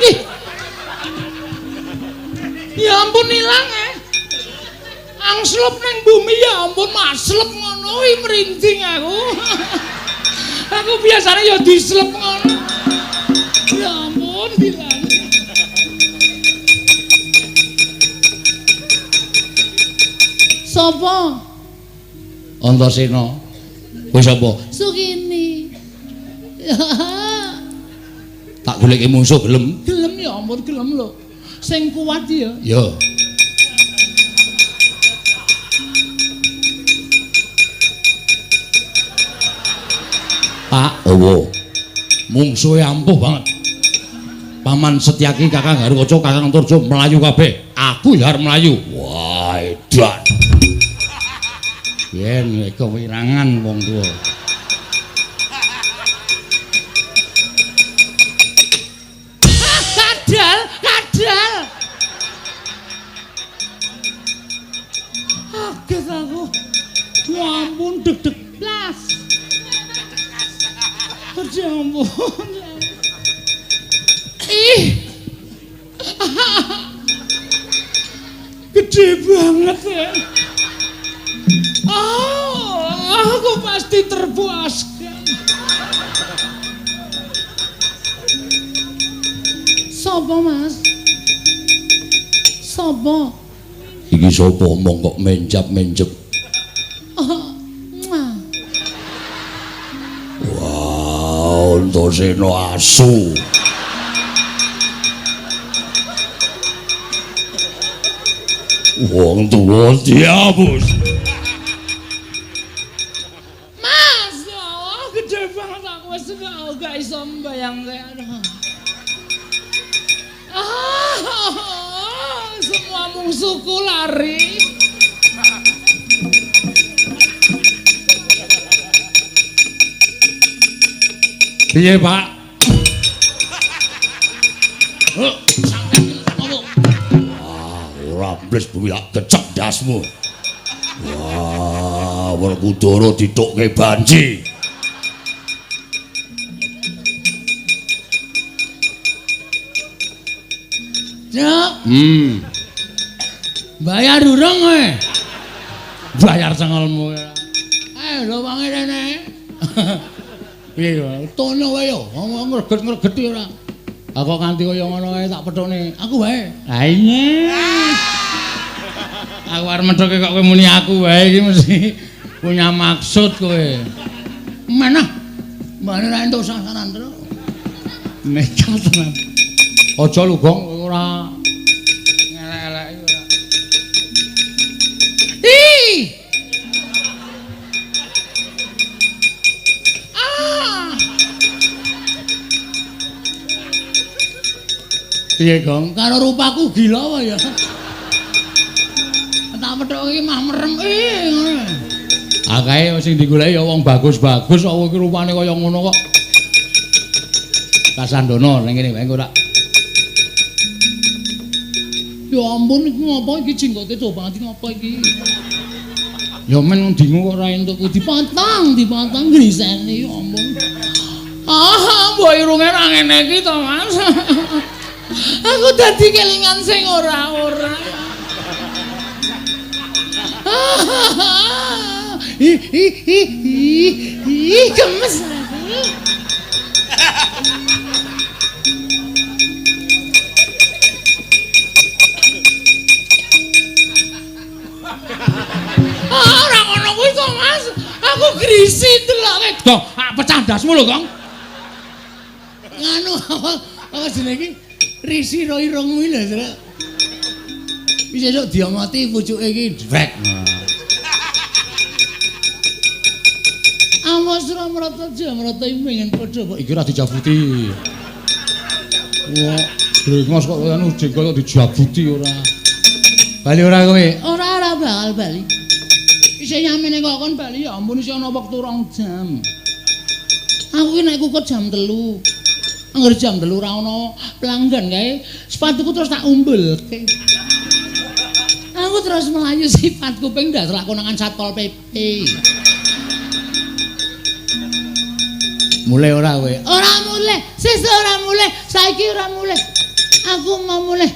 Ih. Ya ampun ilang eh. Angslep ning bumi ya ampun maslep ngono kuwi merinding aku. Aku biasane ya dislep ngono. Ya ampun bilang. Sopo? Antasena. Kowe sapa? Sukini. Tak goleki mungsuh gelem? Gelem ya ampun gelem lho. Sing kuat ya. Ya. Pak, owo. Mungsuhe ampuh banget. Paman Setyaki, Kakang Garukaca, Kakang Antarja mlayu kabeh. Aku ya arep mlayu. Wah, edan. Yen kewirangan wong tuwa. Kadal, kadal. Kaget aku. Ya ampun deg-deg blas. Ya ampun. Ih. Gede banget ya. Oh, aku pasti terpuaskan. Sopo, Mas? Sopo? Iki sapa omong kok menjap-menjep? Oh, wah, Antasena asu. Wong tuwa diapus. Mas, ya Allah, gede banget aku wis gak iso mbayangke. Semua musuhku lari. Piye, Pak? Wah, ora mbles bumi tak gecek ndasmu. Wah, Werkudara ditukke banji. Cuk. Bayar urung kowe? Bayar cengelmu. Lho wangi rene. Piye yo? Tono wae yo, ngomong ngreget-ngregeti ora. Aku kanthi kaya ngono wae tak pethukne. Aku wae. Ha iya. Aku arep methuke kok kowe muni aku wae iki mesti punya maksud kowe. Menah. Mbane ra entuk sasaran terus. Nekat tenan. Aja lho, Gong, ora ngelek-eleki ora. Ih. Ah. Piye, Gong? Karo rupaku gila apa ya? Tak pethuki iki mah merem ngono. Ah kae sing digoleki ya wong bagus-bagus kok iki rupane kaya ngono kok. Kasandono ning kene wae ora. Ya ampun iku ngopo iki jenggote coba banget ngopo iki. Ya men dingu kok ora entuk dipotong, dipotong griseni ya ampun. Ah, mbok irunge ra ngene iki to, Mas. Aku dadi kelingan sing ora-ora. Ih ih ih ih gemes aku. Ah, ora ngono kuwi to, Mas. Aku grisi deloke. Gong, pecah ndasmu lho, Gong. Nganu apa jenenge iki? Risi ro irung kuwi lho, Srek. Wis esuk diomoti pucuke iki drek. Awas ora mrata jamrata iki pengen padha kok iki ora dijabuti. Wah, brengos kok anu jenggot kok dijabuti ora. Bali ora kowe? Ora ora bakal bali. Isih nyamene kok kon bali ya ampun isih ana wektu 2 jam. Aku ki nek kukut jam 3. Angger jam 3 ora ana pelanggan kae, sepatuku terus tak umbulke. Aku terus melayu sifat kuping ndas lakonangan Satpol PP. Mulai ora kowe? Ora mulai, sesuk ora mulai, saiki ora mulai. Aku mau mulai.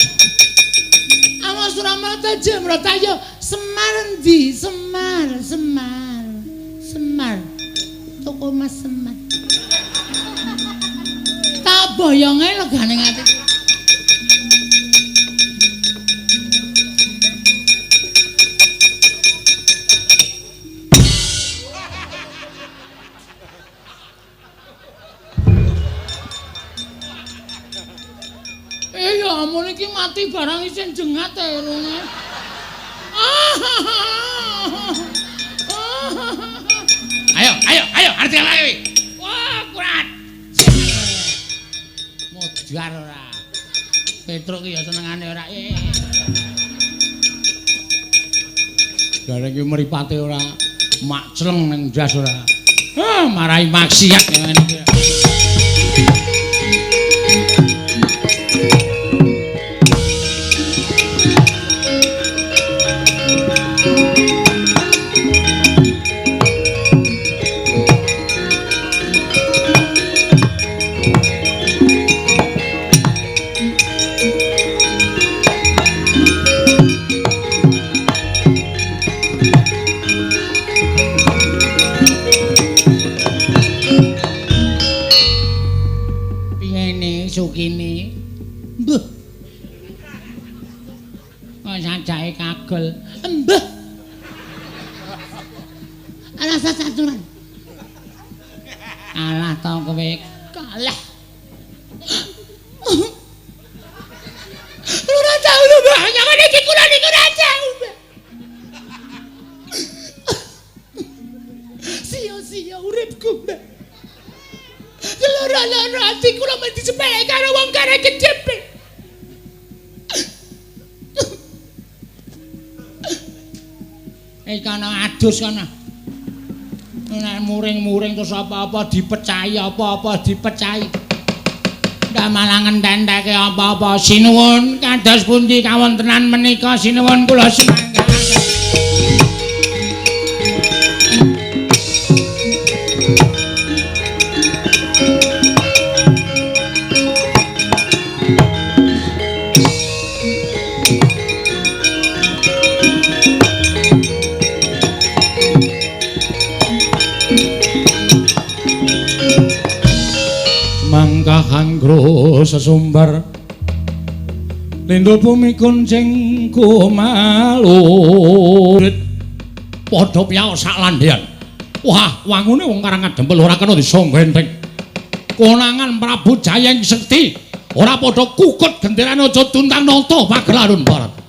Awas ora mrata jemrata yo Semar endi? Semar, Semar. Semar. Toko Mas Semar. Tak boyonge legane ati. Ya ampun iki mati barang isin jengat irunge. Ayo, ayo, ayo, arep lagi. Wah, kurat. Modar ora. Petruk ki ya senengane ora. Gareng iki mripate ora makcleng ning ndas ora. Hah, marai maksiat ngene iki. Sukini. Mbah. Kok sajake kagel. Mbah. Rasa caturan. Kalah to kowe. Kalah. Ora tau lho, Mbah. Nyangane iki kula niku ora tau, Mbah. Sia-sia uripku, Mbah. Loro-loro ati kula mesti disepeleke karo wong kare gedhe. Kana adus kana. Nek muring-muring terus apa-apa dipecahi, apa-apa dipecahi. Ndak malah ngententeke apa-apa. Sinuwun kados pundi kawontenan menika sinuwun kula sumangga. Mangkahangro sesumbar lindo bumi kuncing kumalut padha piyao sak landhean. Wah, wangune wong Karang Adempel ora kena disangga enteng. Konangan Prabu Jayeng Sekti ora padha kukut genderane aja tuntang nata pagelaran barat.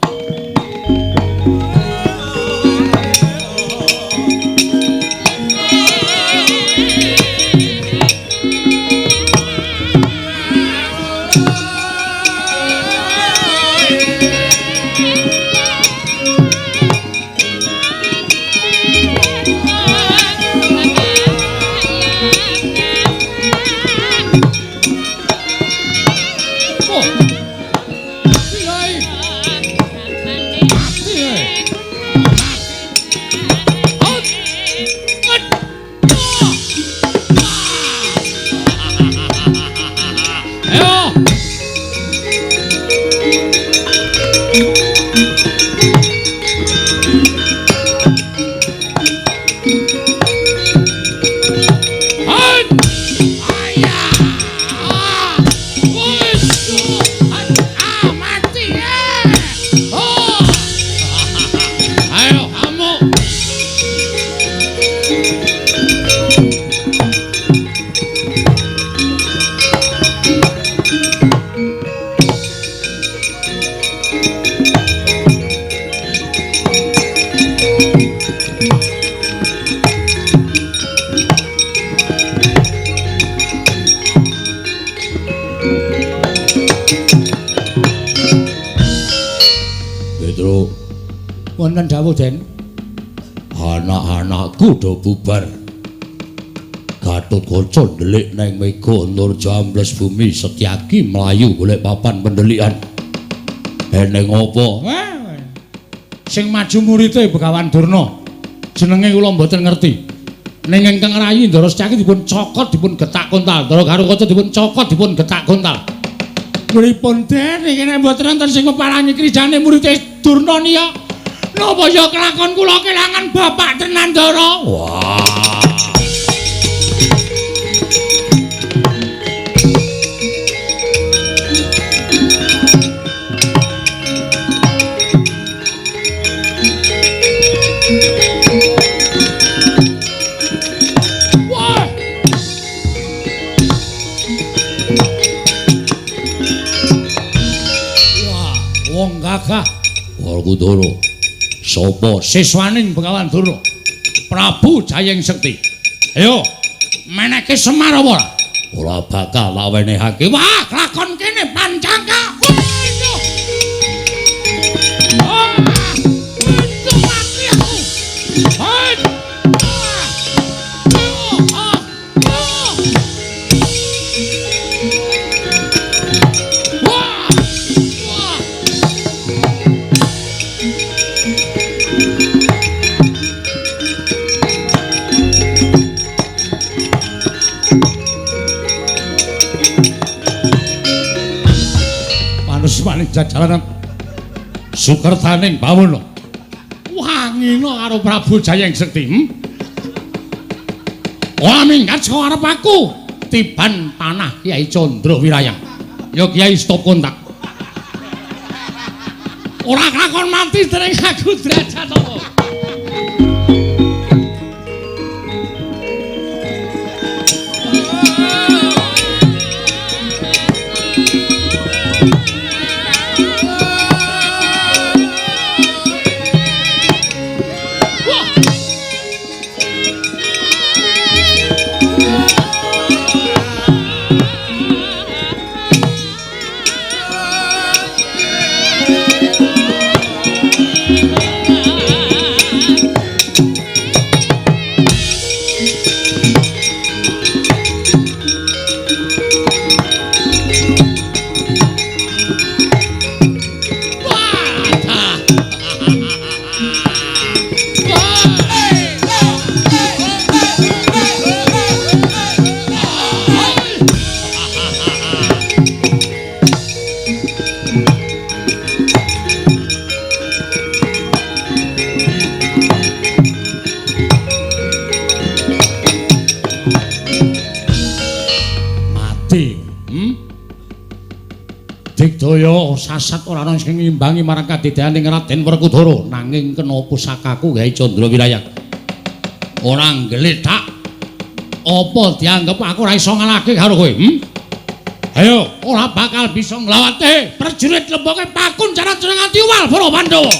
Wonten dawuh, Den. Anak-anakku do bubar. Gatotkaca ndelik neng mega Antarja ambles bumi, Setyaki mlayu golek papan pendelikan. Eneng apa? Sing maju murite Begawan Durna. Jenenge kula mboten ngerti. Ning ingkang rayi Ndara Setyaki dipun cokot dipun getak kontal. Ndara Garukaca dipun cokot dipun getak kontal. Pripun, Den? Iki nek mboten wonten sing meparangi krijane murite Durna niya. Napa ya kelakon kula kelangan bapak tenan, Ndara? Wah. Wah. Wah, wong gagah. Werkudara. Sapa siswaning Begawan Durna? Prabu Jayeng Sekti. Ayo, meneke Semar apa ora? Ora bakal tak wenehake. Wah, lakon kene pancangka. Mati aku. Manusmaning jajalanan sukertaning bawana. Wangina karo Prabu Jayeng Sekti. Ora minggat saka arep aku. Tiban panah Kyai Candra Wirayang. Ya Kyai stop kontak. Ora kelakon mati dening aku derajat apa. Digdaya sasat ora ana sing ngimbangi marang kadedaning Raden Werkudara, nanging kena pusakaku Kyai Candra Wirayang. Ora nggletak. Apa dianggep aku ora iso ngalahke karo kowe? Ayo, ora bakal bisa nglawate prajurit lemboke pakun cara nganti uwal para Pandhawa.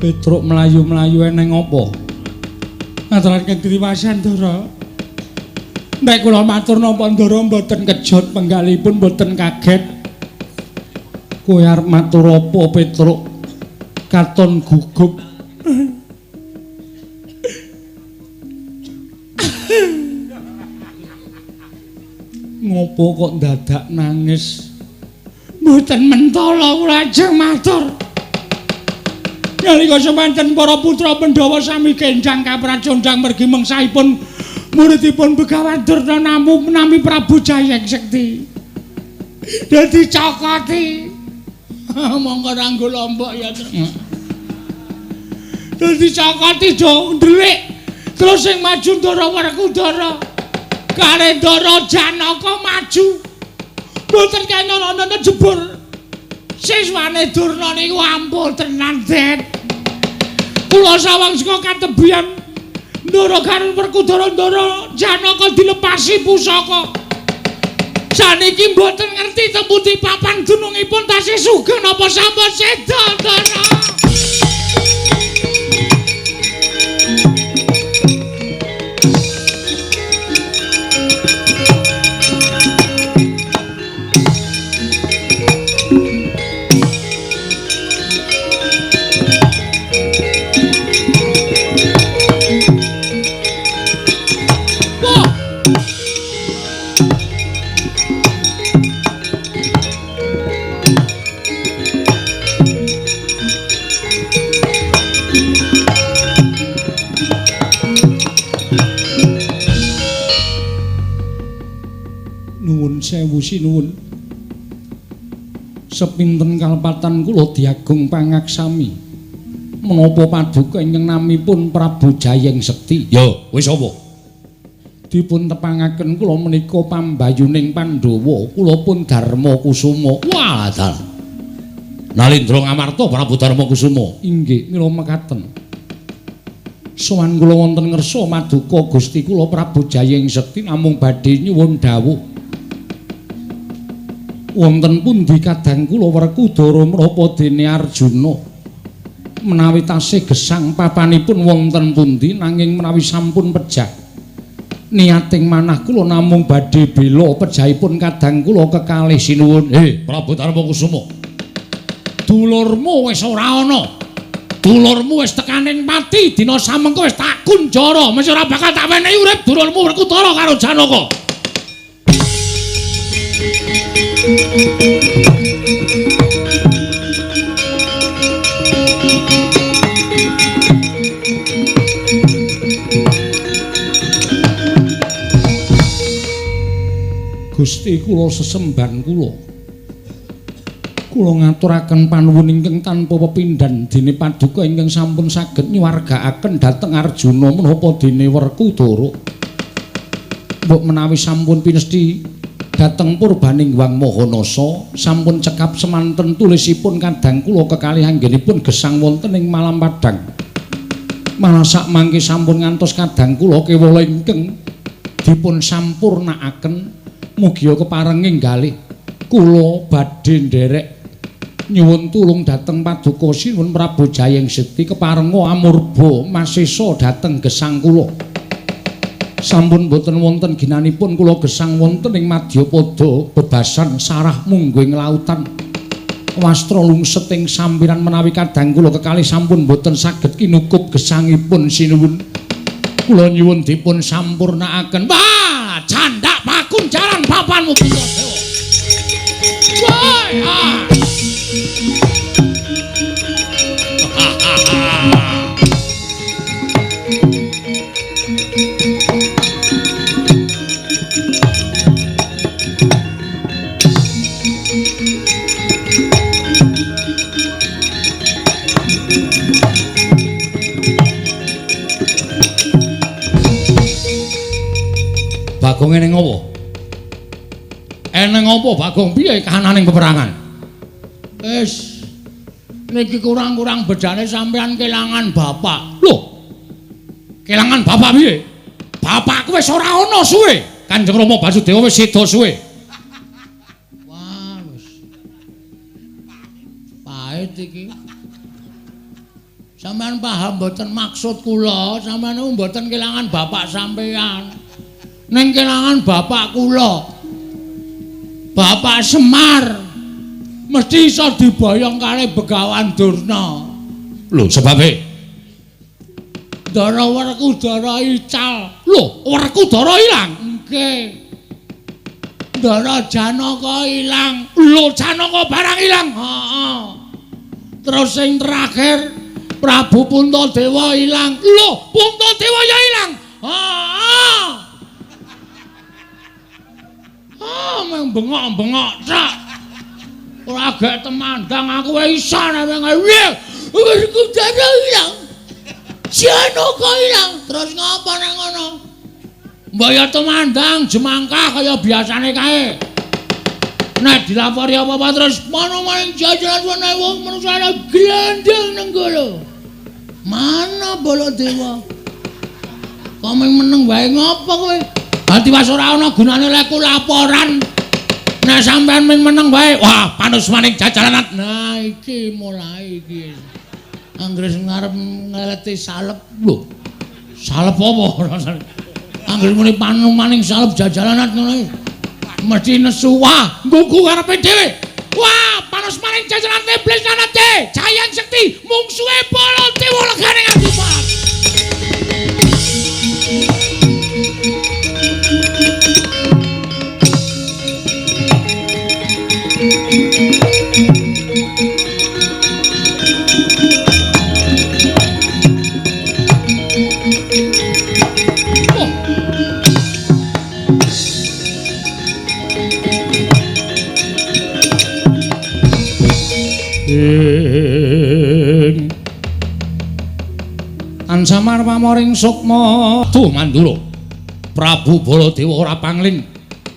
Petruk mlayu-mlayu eneng apa? Ngaturaken triwasan Ndara. Nek kula matur napa Ndara mboten kejot penggalipun mboten kaget. Kowe arep matur apa Petruk? Katon gugup. Ngopo kok dadak nangis? Mboten mentala kula ajeng matur. Nalika semanten para putra Pandhawa sami kendhang kapracondhang mergi mengsahipun muridipun Begawan Durna namu nami Prabu Jayeng Sekti. Dadi cokoti. Monggo ranggo lombok ya. Dadi cokoti do ndhelik. Terus sing maju Ndara Werkudara. Kare Ndara Janaka maju. Mboten kena ana jebur. Siswane Durna niku ampun tenan, Det. Kula sawang saka katebian Ndara karo Werkudara Ndara Janaka dilepasi pusaka. Saniki mboten ngerti teng pundi papan dunungipun tasih sugeng napa sampun seda, Ndara. Sewu sinuwun. Sepinten kalepatan kula diagung pangaksami. Menapa paduka ingkang namipun Prabu Jayeng Sekti? Ya, wis apa? Dipun tepangaken kula menika pambayuning Pandhawa, kula pun Darma Kusuma. Wah, dalah. Nalindra Ngamarta Prabu Darma Kusuma. Inggih, mila mekaten. Sowan kula wonten ngersa maduka Gusti kula Prabu Jayeng Sekti namung badhe nyuwun dawuh. Wonten pundi kadang kula Werkudara menapa dene Arjuna menawi tasih gesang papanipun wonten pundi nanging menawi sampun pejah niating manah kula namung badhe bela pejahipun kadang kula kekalih sinuwun. Prabu Darma Kusuma, dulurmu wis ora ana, dulurmu wis tekaning pati dina samengko wis tak kunjara, mesti ora bakal tak wenehi urip dulurmu Werkudara karo Janaka. Gusti kula sesembahan kula. Kula ngaturaken panuwun ingkang tanpa pepindhan dene paduka ingkang sampun saged nyuwargaaken dhateng Arjuna menapa dene Werkudara. Mbok menawi sampun pinesti dhateng purbaning Hyang Mahanasa sampun cekap semanten tulisipun kadang kula kekalih anggenipun gesang wonten ing Malam Padang. Malah sak mangke sampun ngantos kadang kula kewala ingkang dipun sampurnaaken mugia keparenging galih kula badhe nderek nyuwun tulung dhateng paduka sinuwun Prabu Jayeng Sekti keparenga amurba masesa dhateng gesang kula. Sampun boten wonten ginanipun kula gesang wonten ing madyapada bebasan sarah mungguing lautan. Wastra lungset ing sampiran menawi kadang kula kekalih sampun boten saged kinukup gesangipun sinuwun. Kula nyuwun dipun sampurnaaken. Wah, candak pakunjaran papanmu Puntadewa. Woi, ah. Bagong eneng apa? Eneng apa Bagong? Piye kahananing peperangan? Wis niki kurang-kurang bedane sampean kelangan bapak. Lho. Kelangan bapak piye? Bapakku wis ora ana suwe. Kanjeng Rama Basudewa wis seda suwe. Wah, wis. Pahit iki. Sampeyan paham mboten maksud kula? Sampeyan niku mboten kelangan bapak sampeyan. Ning kelangan bapak kula. Bapak Semar mesti iso diboyong karo Begawan Durna. Lho, sebabe? Ndara Werkudara ical. Lho, Werkudara ilang? Nggih. Ndara Janaka ilang. Lho, Janaka barang ilang. Heeh. Terus sing terakhir Prabu Puntadewa ilang. Lho, Puntadewa ya ilang. Heeh. Ah, meng bengok-bengok tok. Ora gek temandang aku wae iso nek piye. Werkudara ilang. Janaka ilang. Terus ngapa nek ngono? Mbok ya temandang jemangkah kaya biasane kae. Nek dilapori apa-apa terus mono maring jajaran wene wong manusa glendeng nenggala. Mana Baladewa? Kok mung meneng wae ngopo kowe? Dadi was ora ana gunane lek laporan. Nek sampean mung meneng wae, wah panus maning jajaran. Nah iki mulai iki. Anggere ngarep ngeleti salep. Lho. Salep apa rasane? Anggere muni panumaning salep jajalanan ngono. Mesti nesu. Wah, nggugu karepe dhewe. Wah, panus maning jajaran iblis lanate. Jayang Sekti mungsuhe Baladewa legane nganti pat. Ansamar pamoring sukma duh Mandura. Prabu Baladewa ora pangling.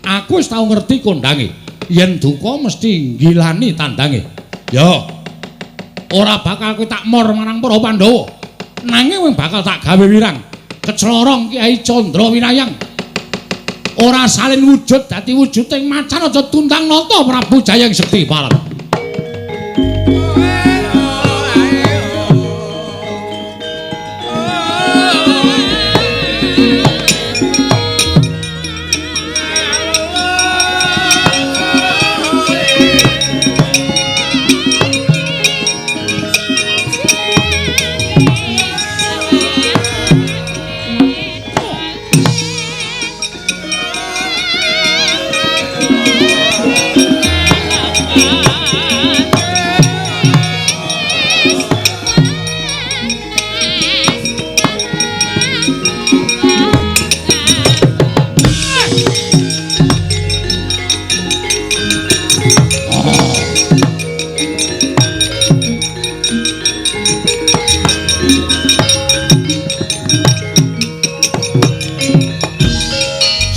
Aku wis tau ngerti kondange. Yen duka mesti nggilani tandange. Ya. Ora bakal kowe tak mor marang para Pandhawa. Nanging kowe bakal tak gawe wirang. Keclorong Kyai Candra Winayang. Ora salin wujud dadi wujuding macan aja tundang nata Prabu Jayeng Sekti Parang.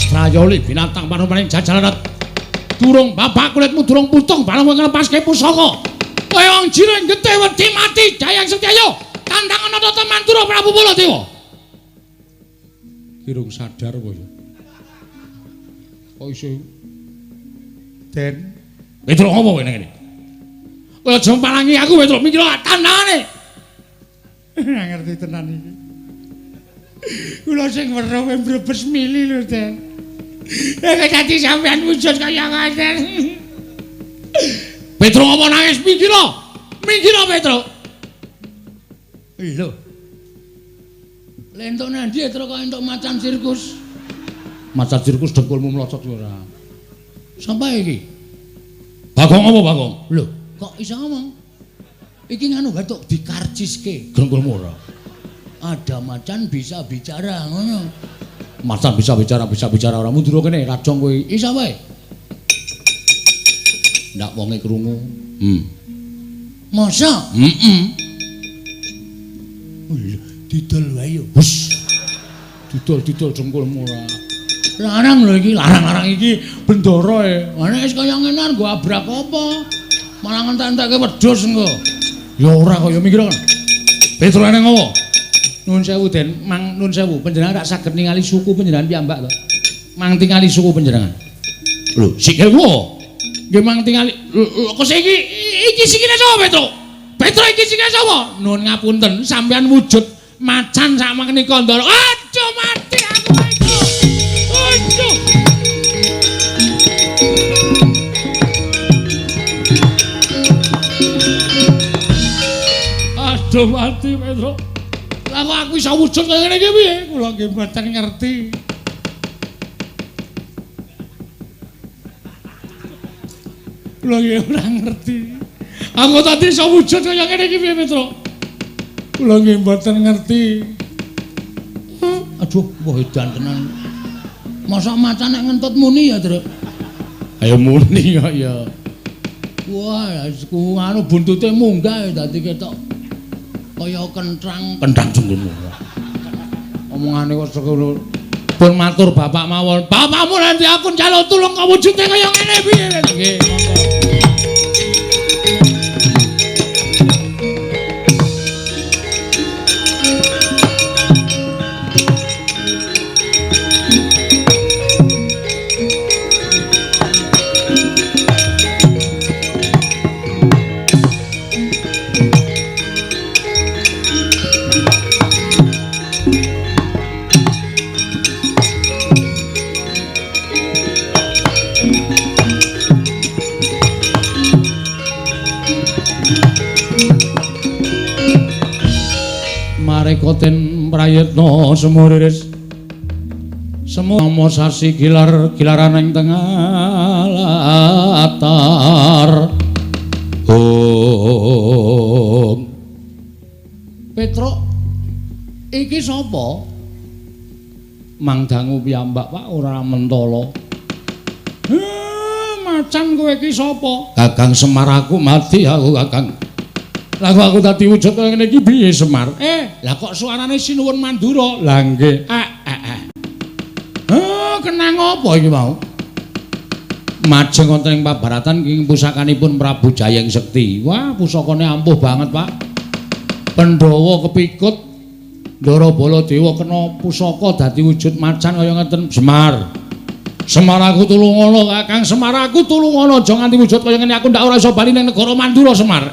Strayoli binatang panumaning jajalarat. Durung bapak kulitmu durung putung bareng kowe nglepaske pusaka. Kowe wong jiring getih wedi mati Jayang Sekti ayo tandang ana tata Mandura Prabu Baladewa. Kirung sadar kowe. Kok iso Den Petro ngopo kowe nang kene? Kowe aja palangi aku Petro mikir tandangane. Ora ngerti tenan iki. Kula sing weruh kowe mbrebes mili lho, Den. Nek dadi sampean wujud kaya ngoten. Petro ngopo nangis mikira? Mikira Petro. Lho. Lentuk nang ndi Petro kok entuk macan sirkus? Macan sirkus dengkulmu mlocot ora. Sapa iki? Bagong apa Bagong? Lho, kok iso ngomong? Iki nganu batuk dikarciske. Dengkulmu ora. Ada macan bisa bicara ngono. Macan bisa bicara ora mundur kene rajong kowe. Iso wae. Ndak wonge krungu. Masa? Heeh. Didol wae yo. Hus. Didol-didol dengkulmu ora. Larang lho iki, larang-larang iki bendara e. Nek wis kaya ngene nggo abrak apa? Malah ngentek-entekke wedhus engko. Ya ora kaya mikir kan. Petro eneng apa? Nuwun sewu Den, mang nuwun sewu, panjenengan rak saged ningali suku panjenengan piyambak to. Mang tingali suku panjenengan. Lho, sikilmu. Nggih mang tingali. Lho, kok iki iki sikile sapa, Petro? Petro iki sing sapa? Nuwun ngapunten, sampeyan wujud macan sak menika Ndara. Aduh mati aku iki. Aduh. Aduh mati Petro. Lah kok aku iso wujud kaya ngene iki piye? Kula nggih mboten ngerti. Kula nggih ora ngerti. Aku tadi iso wujud kaya ngene iki piye Petro? Kula nggih mboten ngerti. Aduh, wah edan tenan. Mosok macan nek ngentut muni ya, Truk? Ayo muni kok ya. Wah, ku anu buntute munggah dadi ketok kaya kentrang, kentrang jenggono. Omongane kok ngono. Pun matur bapak mawon. Bapakmu nanti aku njaluk tulung kok wujude kaya ngene piye? Nggih, monggo. Marekoten prayitna semuriris semu sasi gilar gilaran ing tengah latar. Om Petruk iki sapa? Mangdangu piyambak Pak ora mentala. Macan kowe iki sapa? Kakang Semar aku mati aku Kakang. Lah kok aku dadi wujud kaya ngene iki piye Semar? Lah kok suarane Sinuwun Mandura? Lah nggih. Kenang apa iki mau? Majeng wonten ing pabaratan ing pusakanipun Prabu Jayeng Sekti. Wah, pusakane ampuh banget, Pak. Pandhawa kepikut Ndara Baladewa kena pusaka dadi wujud macan kaya ngeten. Semar. Semar aku tulungono, Kakang Semar aku tulungono, aja nganti wujud kaya ngene aku ndak ora iso bali ning negara Mandura, Semar.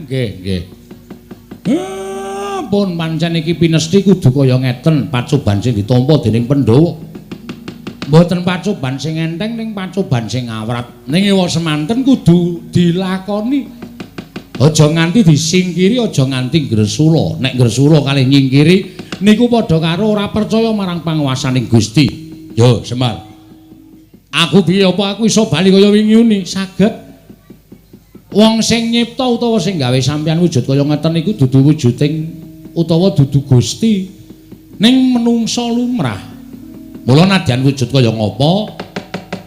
Nggih, nggih. Pun pancen iki pinesti kudu kaya ngeten, pacoban sing ditampa dening Pandhawa. Mboten pacoban sing enteng ning pacoban sing awrat. Ning ewa semanten kudu dilakoni. Aja nganti disingkiri, aja nganti gresula. Nek gresula kalih nyingkiri niku padha karo ora percaya marang panguwasaning Gusti. Yo, Semar. Aku piye apa aku iso bali kaya wingi uni? Saged. Wong sing nyipta utawa sing gawe sampeyan wujud kaya ngeten niku dudu wujuding utawa dudu Gusti ning menungsa lumrah. Mula nadyan wujud kaya ngapa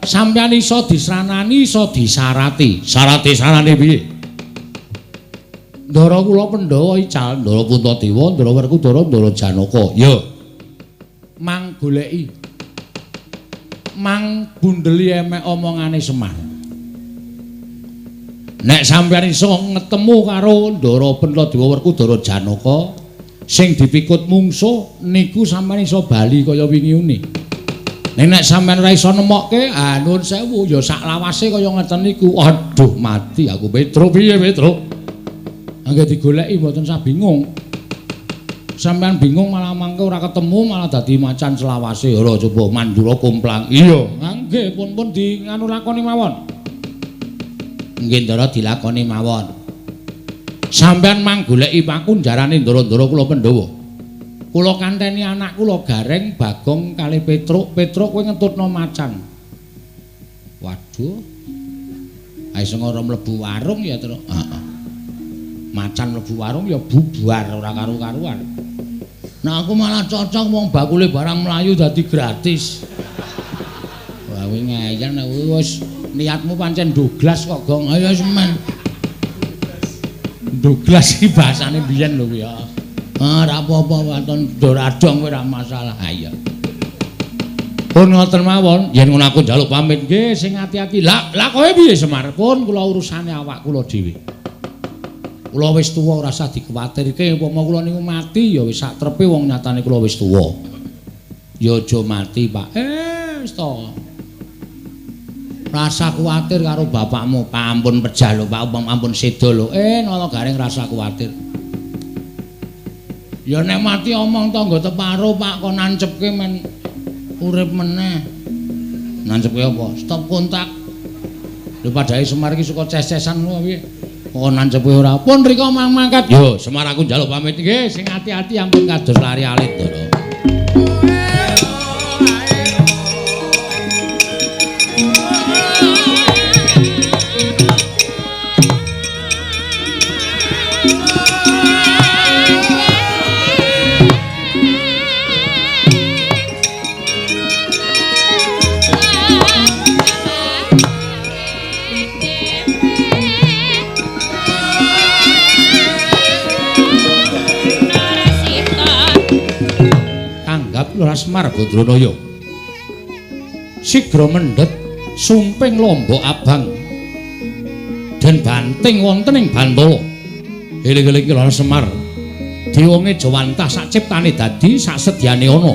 sampeyan iso disranani, iso disarati. Sarate sarane piye? Ndara kula Pandhawa ical, Ndara Puntadewa, Ndara Werkudara, Ndara Janaka. Ya. Mang goleki. Mang bundeli emek omongane Semar. Nek sampeyan iso ngetemu karo Ndara Puntadewa Werkudara Janaka sing dipikut mungsuh niku sampeyan iso bali kaya wingi uni. Nek sampeyan ora iso nemokke, ah nuwun sewu ya sak lawase kaya ngeten niku. Aduh mati aku Petro piye Petro? Angge digoleki mboten sah bingung. Sampeyan bingung malah mangke ora ketemu malah dadi macan selawase. Ora coba Mandura komplang. Iya, nggih pun-pun di nganu lakoni mawon. Nggih Ndara dilakoni mawon. Sampeyan mang goleki pakunjarane ndara-ndara kula Pandhawa. Kula kanteni anak kula Gareng, Bagong kalih Petruk. Petruk kowe ngentutno macan. Waduh. Ae sing ora mlebu warung ya, Truk. Heeh. Macan mlebu warung ya bubar ora karu-karuan. Nah aku malah cocok wong bakule barang mlayu dadi gratis. Wah kowe ngeyel nek wis niatmu pancen Douglas kok, Gong. Ayo semen. Douglas iki bahasane biyen lho kuwi ya. Ah ora apa-apa waton doradong kowe ora masalah. Ha iya. Pun ngoten mawon, yen ngono aku njaluk pamit nggih sing ati-ati. Lah, lah kowe piye Semar? Pun kula urusane awak kula dhewe. Kula wis tuwa ora usah dikuwatirke, upama kula niku mati ya wis sak trepe wong nyatane kula wis tuwa. Ya aja mati, Pak. Wis to. Rasa kuwatir karo bapakmu. Pak ampun pejah lho, Pak ampun seda lho. Nala Gareng rasa kuwatir. Ya nek mati omong tangga teparo, Pak, kok nancepke men urip meneh. Nancepke apa? Stop kontak. Lho padhae Semar iki suka ces-cesan ngono piye? Kok nancepke ora? Pun rika mang mangkat. Yo, Semar aku njaluk pamit nggih, sing ati-ati ampun kados lari alit, Ndara. Lurah Semar Badranaya sigra mendhet sumping lombok abang den banting wonten ing Bantala. Eling-eling Lurah Semar diwonge jawantah sak ciptane dadi sak sedyane ana.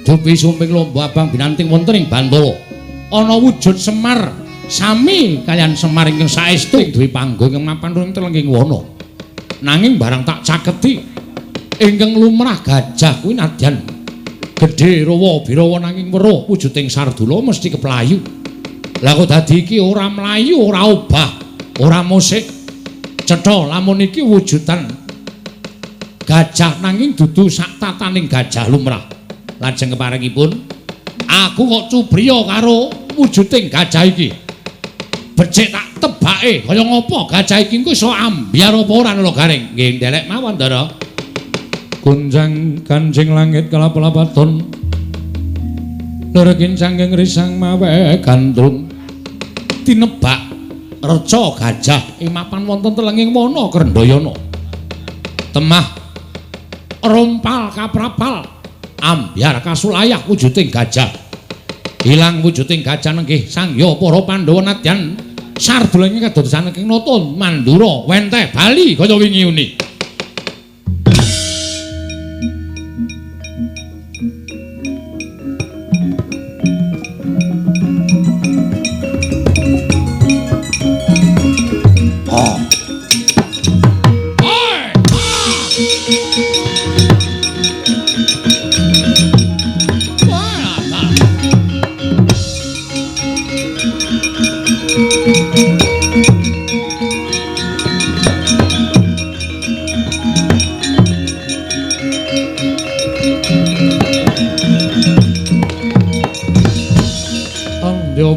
Dupi sumping lombok abang binanting wonten ing Bantala ana wujud Semar sami kaliyan Semar ingkang saestu duwe panggon ingkang mapan ing telenging wana. Nanging barang tak caketi ingkang lumrah gajah kuwi nadyan gedhe rawa birawa nanging weruh wujuding sardula mesti keplayu. Lah kok dadi iki ora mlayu, ora obah, ora musik. Cetha lamun iki wujudan gajah nanging dudu sak tataning gajah lumrah. Lajeng keparengipun aku kok cubriya karo wujuding gajah iki. Becik tak tebake kaya ngapa gajah iki engko iso ambyar apa ora lho Gareng. Nggih nderek mawon, Ndara. Kunjang kanjing langit kelap-lapaton lerekin sangking risang mawe gandrung tinebak reca gajah ing mapan wonten telenging wana Krendhayana. Temah rompal kaprapal ambyar kasulayah wujuding gajah. Ilang wujuding gajah nenggih sangya para Pandhawa nadyan sardula ing kadosan ing nata Mandura wenteh bali kaya wingi uni.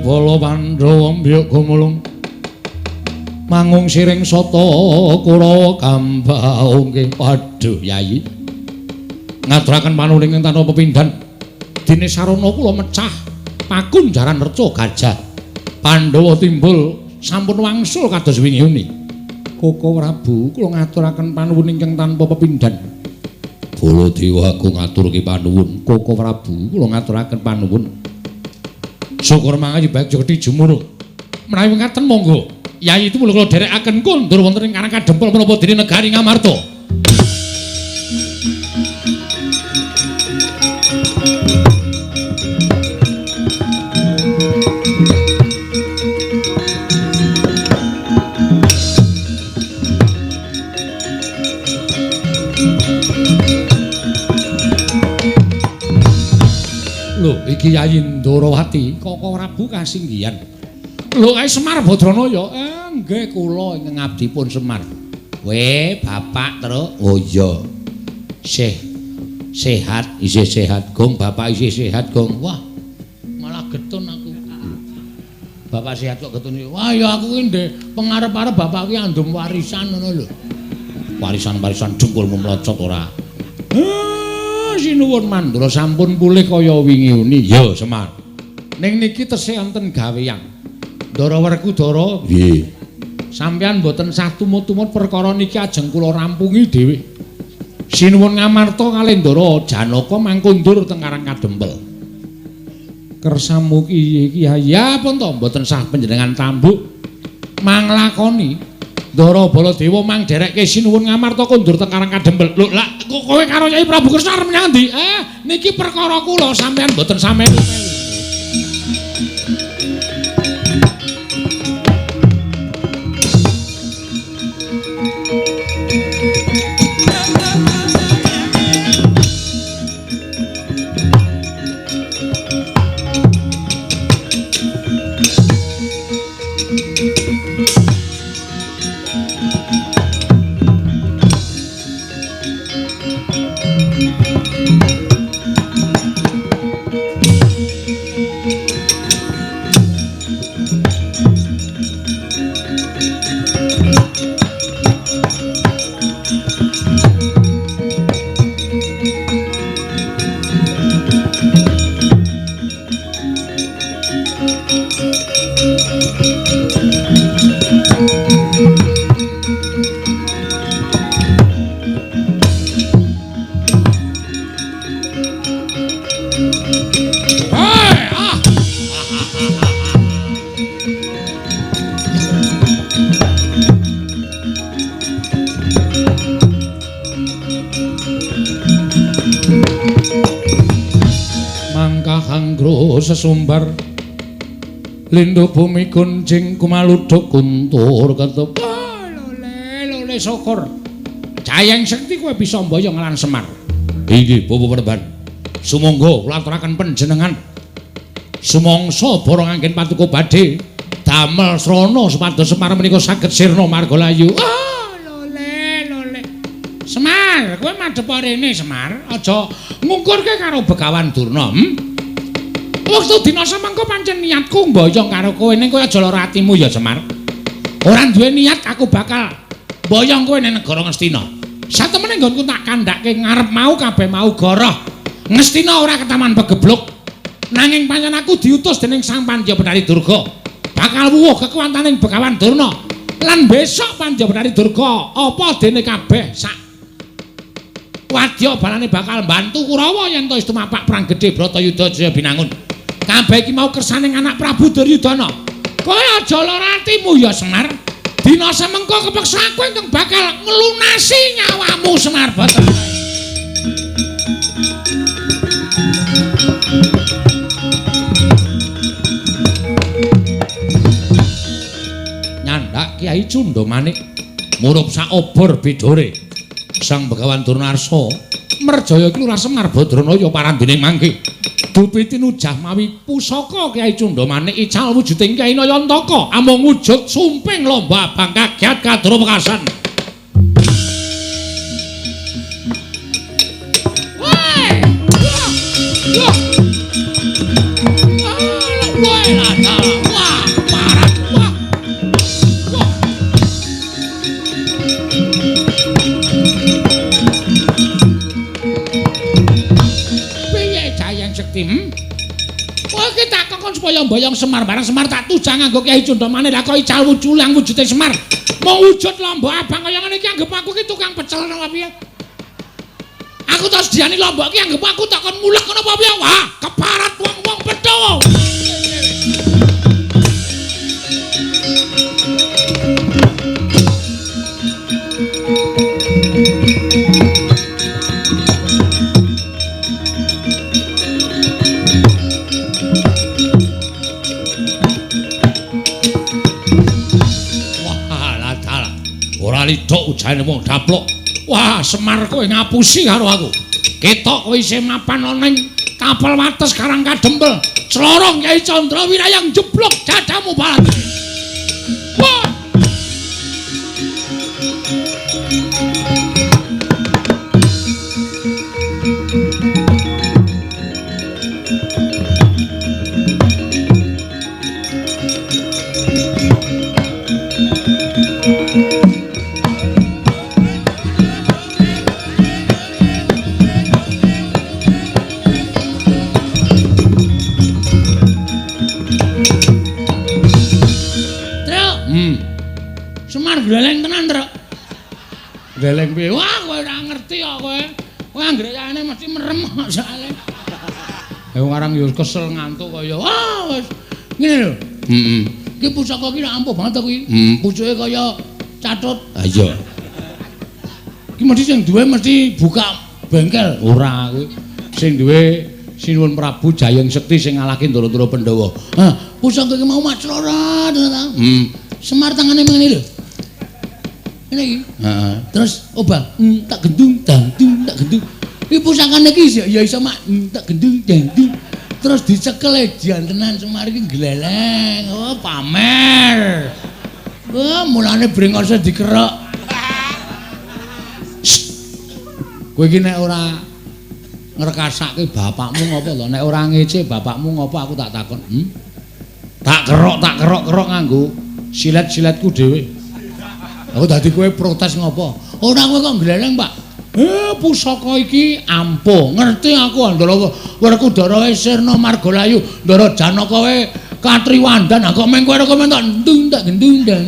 Bala Pandhawa mbyuk gumulung mangung siring sata Kurawa kambaungke. Waduh Yayi, ngaturaken panuwun ingkang tanpa pepindhan dene sarana kula mecah pakunjaran reca gajah. Pandhawa timbul sampun wangsul kados wingi uni. Koko Prabu kula ngaturaken panuwun ingkang tanpa pepindhan. Baladewa aku ngaturke panuwun. Koko Prabu kula ngaturaken panuwun. Syukur mangayu baik jogti jumurung. Menawi mekaten monggo. Yayi itu kula dherekaken kondur wonten ing Karang Kadempel menapa dene negari Ngamarta. Lho, iki Yayi Ndorowati, Koko Prabu kasinggihan. Lho, kae Semar Badranaya. Nggih kula ingkang abdipun Semar. We, Bapak Truk. Oh iya. Sih sehat, isih sehat, Gong. Bapak isih sehat, Gong. Wah, malah getun aku. Bapak sehat kok getun. Wah, ya aku ki ndek pengarep-arep bapak ki andum warisan ngono lho. Warisan-warisan dengkulmu mlocot ora. Sinuwun Mandura sampun pulih kaya wingi uni. Ya, Semar. Ning niki tesih enten gaweyan. Ndara Werkudara. Nggih. Sampeyan mboten sah tumut-tumut perkara niki ajeng kula rampungi dhewe. Sinuwun Ngamarta kalih Ndara Janaka mangkundur teng Karang Kadempel. Kersamu iki ya pun to mboten sah panjenengan tambuk manglakoni. Ndara Baladewa mang dherekke sinuwun Ngamarta kondur teng Karang Kadempel. Lho, lah kowe karo Kyai Prabu Kresna arep menyang endi? Niki perkara kula sampeyan mboten sampeyan. Mangkah anggro sesumbar lindu bumi gunjing kumaluduk kuntur ketup. Lole lole syukur. Jayeng Sekti kowe bisa mboyong lan Semar. Inggih Bapak Panembahan. Sumangga kula aturaken panjenengan. Sumangsa borong anggen patuko badhe damel srana supados Semar menika saged sirna margalayu. Oh, lole lole. Semar, kowe madhep rene Semar, aja ngungkurke karo Begawan Durna. Wektu dina semengko pancen niatku mboyong karo kowe ning kowe aja lara atimu ya Semar. Ora duwe niat aku bakal mboyong kowe ning negara Ngastina. Satemene nggonku tak kandhake ngarep mau kabeh mau goroh. Ngastina ora ketaman pegebluk. Nanging pancen aku diutus dening Sang Pandya Betari Durga. Bakal wuwuh kekuwataning Begawan Durna. Lan besok Pandya Betari Durga apa dene kabeh sak wadya balane bakal mbantu Kurawa yen to wis tumapak perang gedhe Bratayuda Jaya Binangun. Kabeh iki mau kersaning anak Prabu Duryudana. Kowe aja lara atimu ya Semar. Dina semengko kepeksa aku ingkang bakal nglunasi nyawamu Semar Bathara. Nyandak Kyai Cundamanik murup saobor bidore. Sang Begawan Durna Arsa merjaya iki Lurah Semar Badranaya parandene mangke. Dupi tinujah mawi pusaka Kyai Cundamanik ical wujuding Kyai Nayantaka amung wujud sumping lomba abang kagiat kadra wekasan. Woi! Wah! Wah, parat. Wah. Wah. Piye Jayeng Sekti? Kowe iki tak kongkon supaya mboyong Semar barang Semar tak tujang nganggo Kyai Cundamane lah kok ical wujulang wujude Semar. Mung wujud lombok abang kaya ngene iki anggep aku ki tukang pecel ngono piye? Aku terus diani lombok ki anggep aku tak kon mulek ngono apa piye? Wah, keparat wong-wong petho. Ora lidok ujane wong daplok. Wah, Semar kowe ngapusi karo aku. Ketok kowe isih mapan ana ning kapal wates Karang Kadempel. Clorong Kyai Candra Wirayang jeblok dadamu balat. Wah. Semar gleleng tenan, Truk. Gleleng piye? Wah, kowe ora ngerti kok kowe. Kowe anggere yane mesti merem kok soalé. Eh wong arang yo kesel ngantuk kaya wah wis ngene lho. Heeh. Iki pusaka iki ampuh banget to kuwi. Heeh, pucuke kaya catut. Ha iya. Iki mesti sing duwe mesti buka bengkel. Ora kuwi. Sing duwe Sinuwun Prabu Jayeng Sekti sing ngalahke Ndara-ndara Pandhawa. Hah, pusaka iki mau maclora ta. Heeh. Semar tangane ngene lho. Ngene iki. Heeh. Terus obah, tak gendung, dangdung, tak gendung. Iki pusakane iki ya iso mak tak gendung, dangdung. Terus dicekel jan tenan Semar iki gleleng. Oh, pamer. Wah, mulane brengose dikerok. Kowe iki nek ora ngrekasake bapakmu ngopo to? Nek ora ngece bapakmu ngopo aku tak takon. Tak kerok-kerok nganggo silet-siletku dhewe. Aku dadi kowe protes ngopo? Ora kowe kok gleleng, Pak. Pusaka iki ampuh. Ngerti aku Ndara Werkudara wae sirna margalayu, Ndara Janaka wae katriwandan. Kok meng kowe kok mentok ndung tak gendung ndang.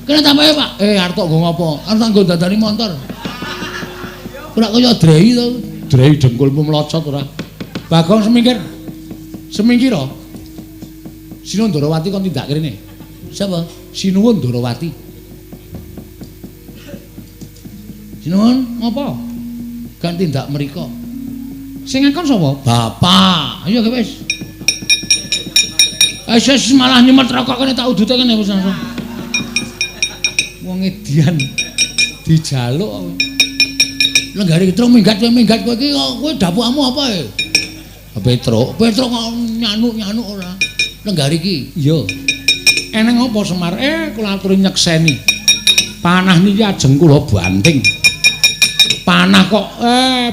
Kena tambahe, Pak. Arep tok nggo ngopo? Arep tak nggo dandani montor. Ora kaya drei to. Drei dengkulmu mlocot ora. Bagong semingkir. Semingkir oh. Sinuwun Ndorowati kon tindak rene. Sapa? Sinuwun Ndorowati. Sinuwun ngopo? Kan tindak mriko. Sing ngakon sapa? Bapak. Ayo wis. Wis malah nyemet rokok kene tak udute kene wis langsung. Wong edian dijaluk. Lenggari Petruk minggat kowe minggat kowe iki kowe dapukmu apa e? Petruk, Petruk kok nyanuk-nyanuk ora. Lenggari iki. Iya. Eneng apa Semar? Kula aturi nyekseni. Panah niki ajeng kula banting. Panah kok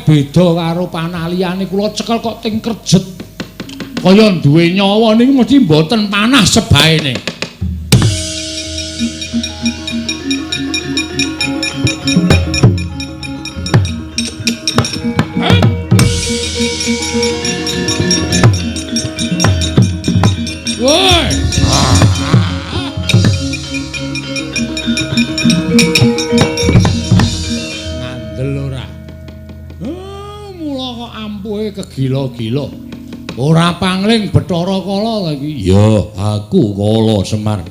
beda karo panah liyane, kula cekel kok ting krejet. Kaya duwe nyawa niku mesti mboten panah sebaene. Woi. Ngandel ora? Mula kok ampuhe kegila-gila. Ora pangling Bathara Kala iki. Ya, aku Kala Semar.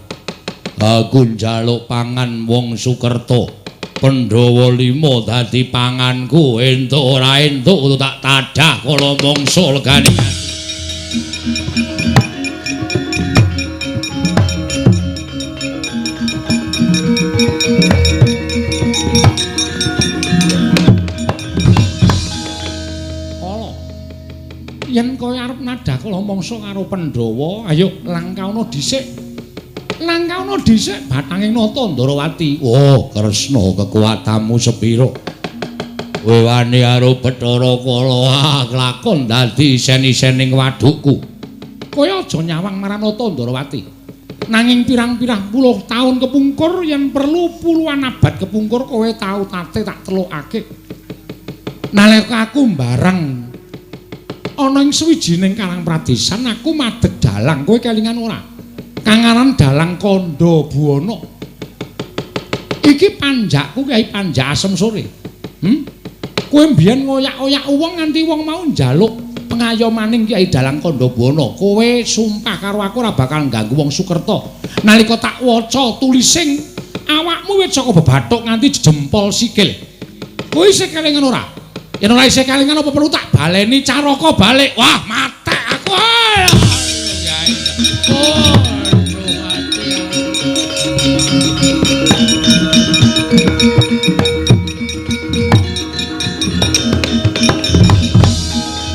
Aku njaluk pangan wong Sukerta. Pandhawa 5 dadi panganku, entuk ora entuk kudu tak tadah kala mangsa legane. Kala, yen kowe arep nadah kala mangsa karo Pandhawa, ayo langkaono dhisik. Langkaono dhisik bathanging nata Ndarawati. Oh, Kresna kekuatanmu sepira? Kowe wani karo Bathara Kala, kelakon dadi isen-isening wadukku. Kowe aja nyawang marang Nata Ndarawati. Nanging pirang-pirang puluh taun kepungkur yen perlu puluhan abad kepungkur kowe tau tate tak telukake. Nalika aku mbareng ana ing sawijining karang pradesan aku madeg dalang, kowe kelingan ora? Kang aran Dalang Kandha Buwana. Iki panjakku Kyai Panjak Asem Sore. Kowe mbiyen ngoyak-oyak wong nganti wong mau njaluk pengayomaning Kyai Dalang Kandha Buwana. Kowe sumpah karo aku ora bakal ngganggu wong Sukerta. Nalika tak waca tulising awakmu wis saka bebathuk nganti jempol sikil. Kowe isih kelingan ora? Yen ora isih kelingan apa perlu tak baleni caraka balik? Wah, matek aku. Oh.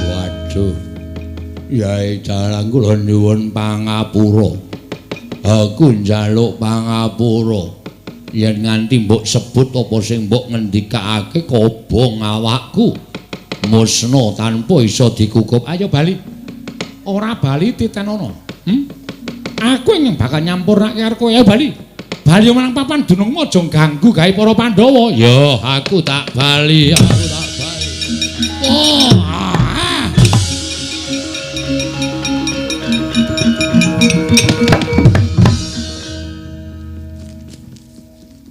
Waduh. Yai Dalang kula nyuwun pangapura. Aku njaluk pangapura. Yen nganti mbok sebut apa sing mbok ngendikake kobong awakku. Musna tanpa iso dikukup. Ayo bali. Ora bali titenono. Aku ingin bakal nyampurnake karo kowe. Ayo bali. Bali marang papan dunungmu aja ganggu gawe para Pandhawa. Ya, aku tak bali, aku tak bali. Oh.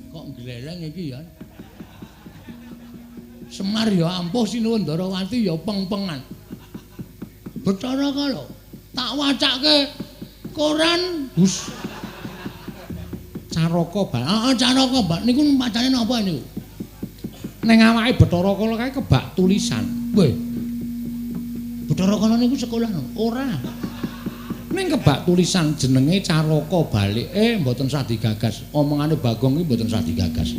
Kok gleleng iki ya? Semar ya ampuh, Sinuwun Ndarawati ya peng-pengan. Bathara Kala tak wacake koran Gus. Caraka bal. Heeh, caraka bal niku macane napa niku? Ning awake Bathara Kala kae kebak tulisan. Weh. Bathara Kala niku sekolah no? Ora. Ning kebak tulisan jenenge Caraka Balik. Mboten sah digagas. Omongane Bagong iki mboten sah digagas.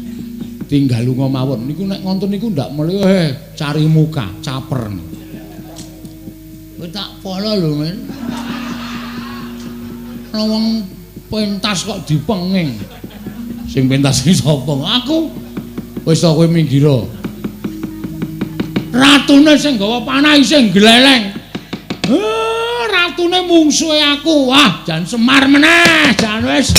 Tinggal lunga mawon. Niku nek ngonten niku ndak melu cari muka, caper. Kowe tak polo lho, men. Ana wong pentas kok dipenging. Sing pentas iki sapa? Aku. Wis ta kowe minggir. Ratune sing gawa panah isih gleleng. Ratune mungsuhe aku. Wah, jan Semar meneh, jan wis.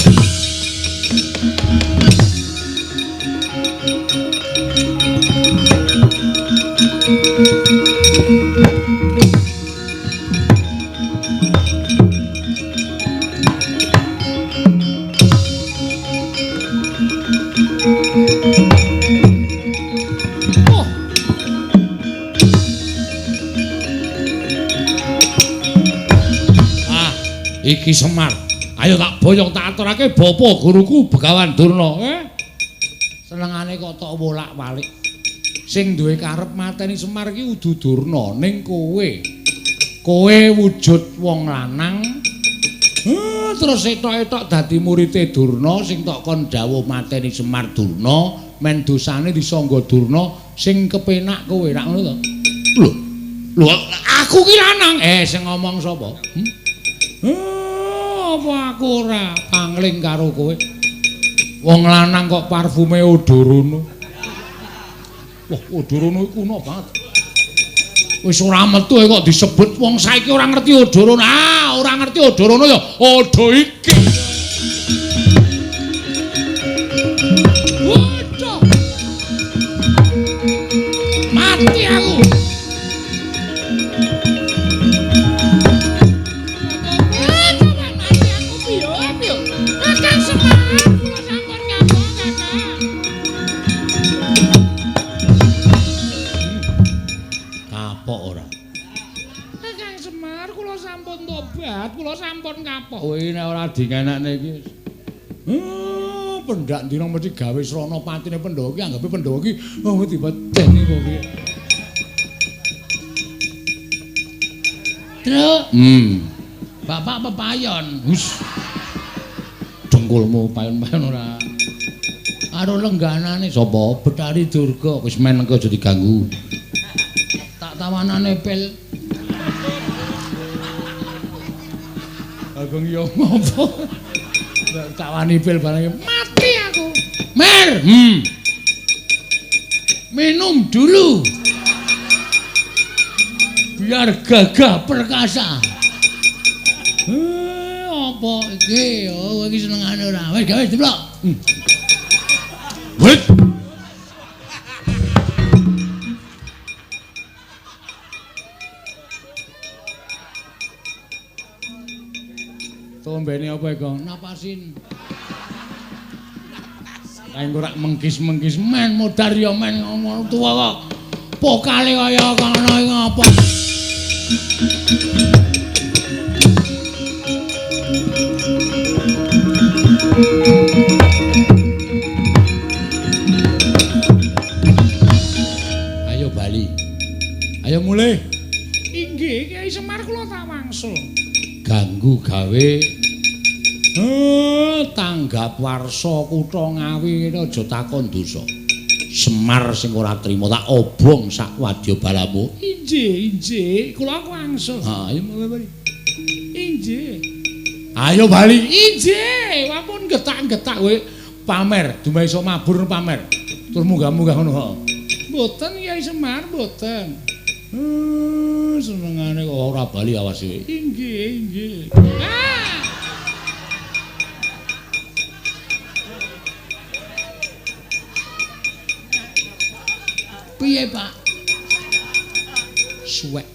Iki Semar. Ayo tak boyong tak aturake bapa guruku Begawan Durna. Senengane kok tok wolak-walik. Sing duwe karep mateni Semar ki udu Durna, ning kowe. Kowe wujud wong lanang. Terus etok-etok dadi murite Durna sing tok kon dawuh mateni Semar Durna, men dosane disangga Durna sing kepenak kowe rak ngono to. Lho. Lho, aku ki lanang. Sing ngomong sapa? Apa aku ora pangling karo kowe? Wong lanang kok parfume Odorono. Wah, Odorono iku kuno banget. Wis ora metu kok disebut wong saiki ora ngerti Odorono. Ah, ora ngerti Odorono ya odo iki. Waduh. Mati aku. Kula sampun kapok. Kowe nek ora dingenakne iki. Pendak dina mesti gawe srana patine Pandhawa iki anggape Pandhawa iki oh dipedeni kok piye. Truk. Bapak pepayon. Hus. Dengkulmu payon-payon ora. Karo lengganane sapa? Bethari Durga. Wis men engko aja diganggu. Tak tawanane pil. Agung yo ngopo? Tak wani pil barang mati aku. Mer. Minum dulu. Biar gagah perkasa. Apa iki? Oh, iki senengane ora. Wis gawe diplok. Wit. Tombene apa iku? Napasin. Kae engko rak mengkis-mengkis men modar ya men ngono tuwa kok. Pokale kaya ngono iki ngapa? Ayo bali. Ayo mulih. Inggih, Kyai Semar kula tak wangsul. Ganggu gawe tanggap warsa kutha Ngawi ngene aja takon dosa. Semar sing ora trima tak obong sak wadya balamu. Inggih, inggih, kula wangsul. Ha, ayo bali. Inggih. Ayo bali. Inggih, ampun getak-getak kowe pamer, dumeh iso mabur pamer. Tur munggah-munggah ngono kok. Mboten Kyai Semar, mboten. Senengane kok ora bali awas kowe. Inggih, inggih. Ah! Piye, Pak? Suwek.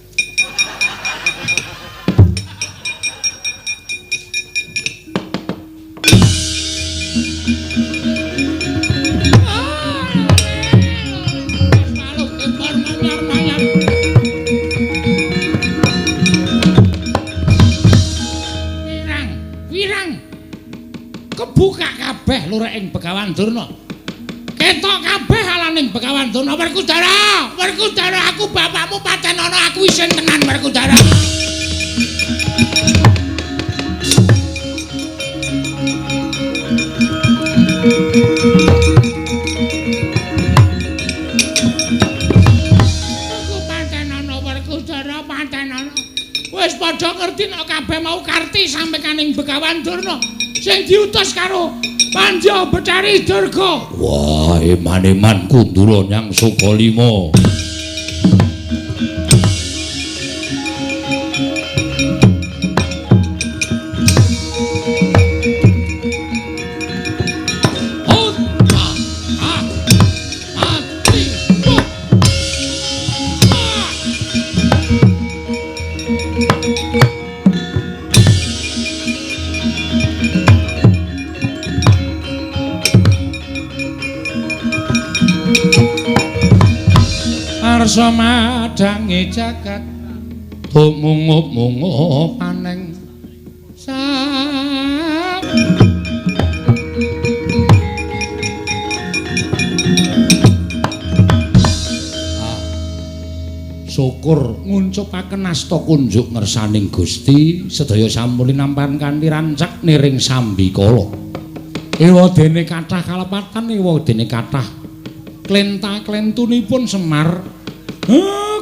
Wirang, wirang. Kebuka kabeh lurek ing Begawan Durna. Ketok kabeh alaning Begawan Durna. Werkudara, Werkudara, aku bapakmu paten ana aku isin tenan Werkudara. Aku paten ana Werkudara, paten ana. Wis padha ngerti nek kabeh mau karti sampekaning Begawan Durna sing diutus karo Pandya Bethari Durga. Wah, eman-eman kundura nyang Sukalima. Arsa madange jagat tumungup-mungup aneng sam. Syukur nguncupaken asta kunjuk ngersaning Gusti sedaya sampun linampan kanthi rancak niring sambikala. Ewadene kathah kalepatan, ewadene kathah klenta-klentunipun Semar.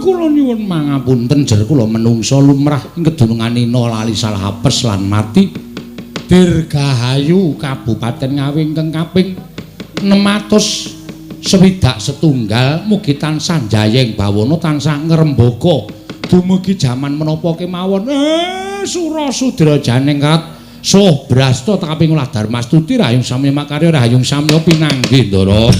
Kula nyuwun mangapunten jer kula menungsa lumrah ing kedunungan ina lali salah apes lan mati. Dirgahayu Kabupaten Ngawi ingkang kaping 661 mugi tansah jayeng bawana tansah ngrembaka dumugi jaman menapa kemawon. Sura sudra janengkat soh brasta kaping ulah darmastuti rahayung samya makarya rahayung samya pinanggih ndara.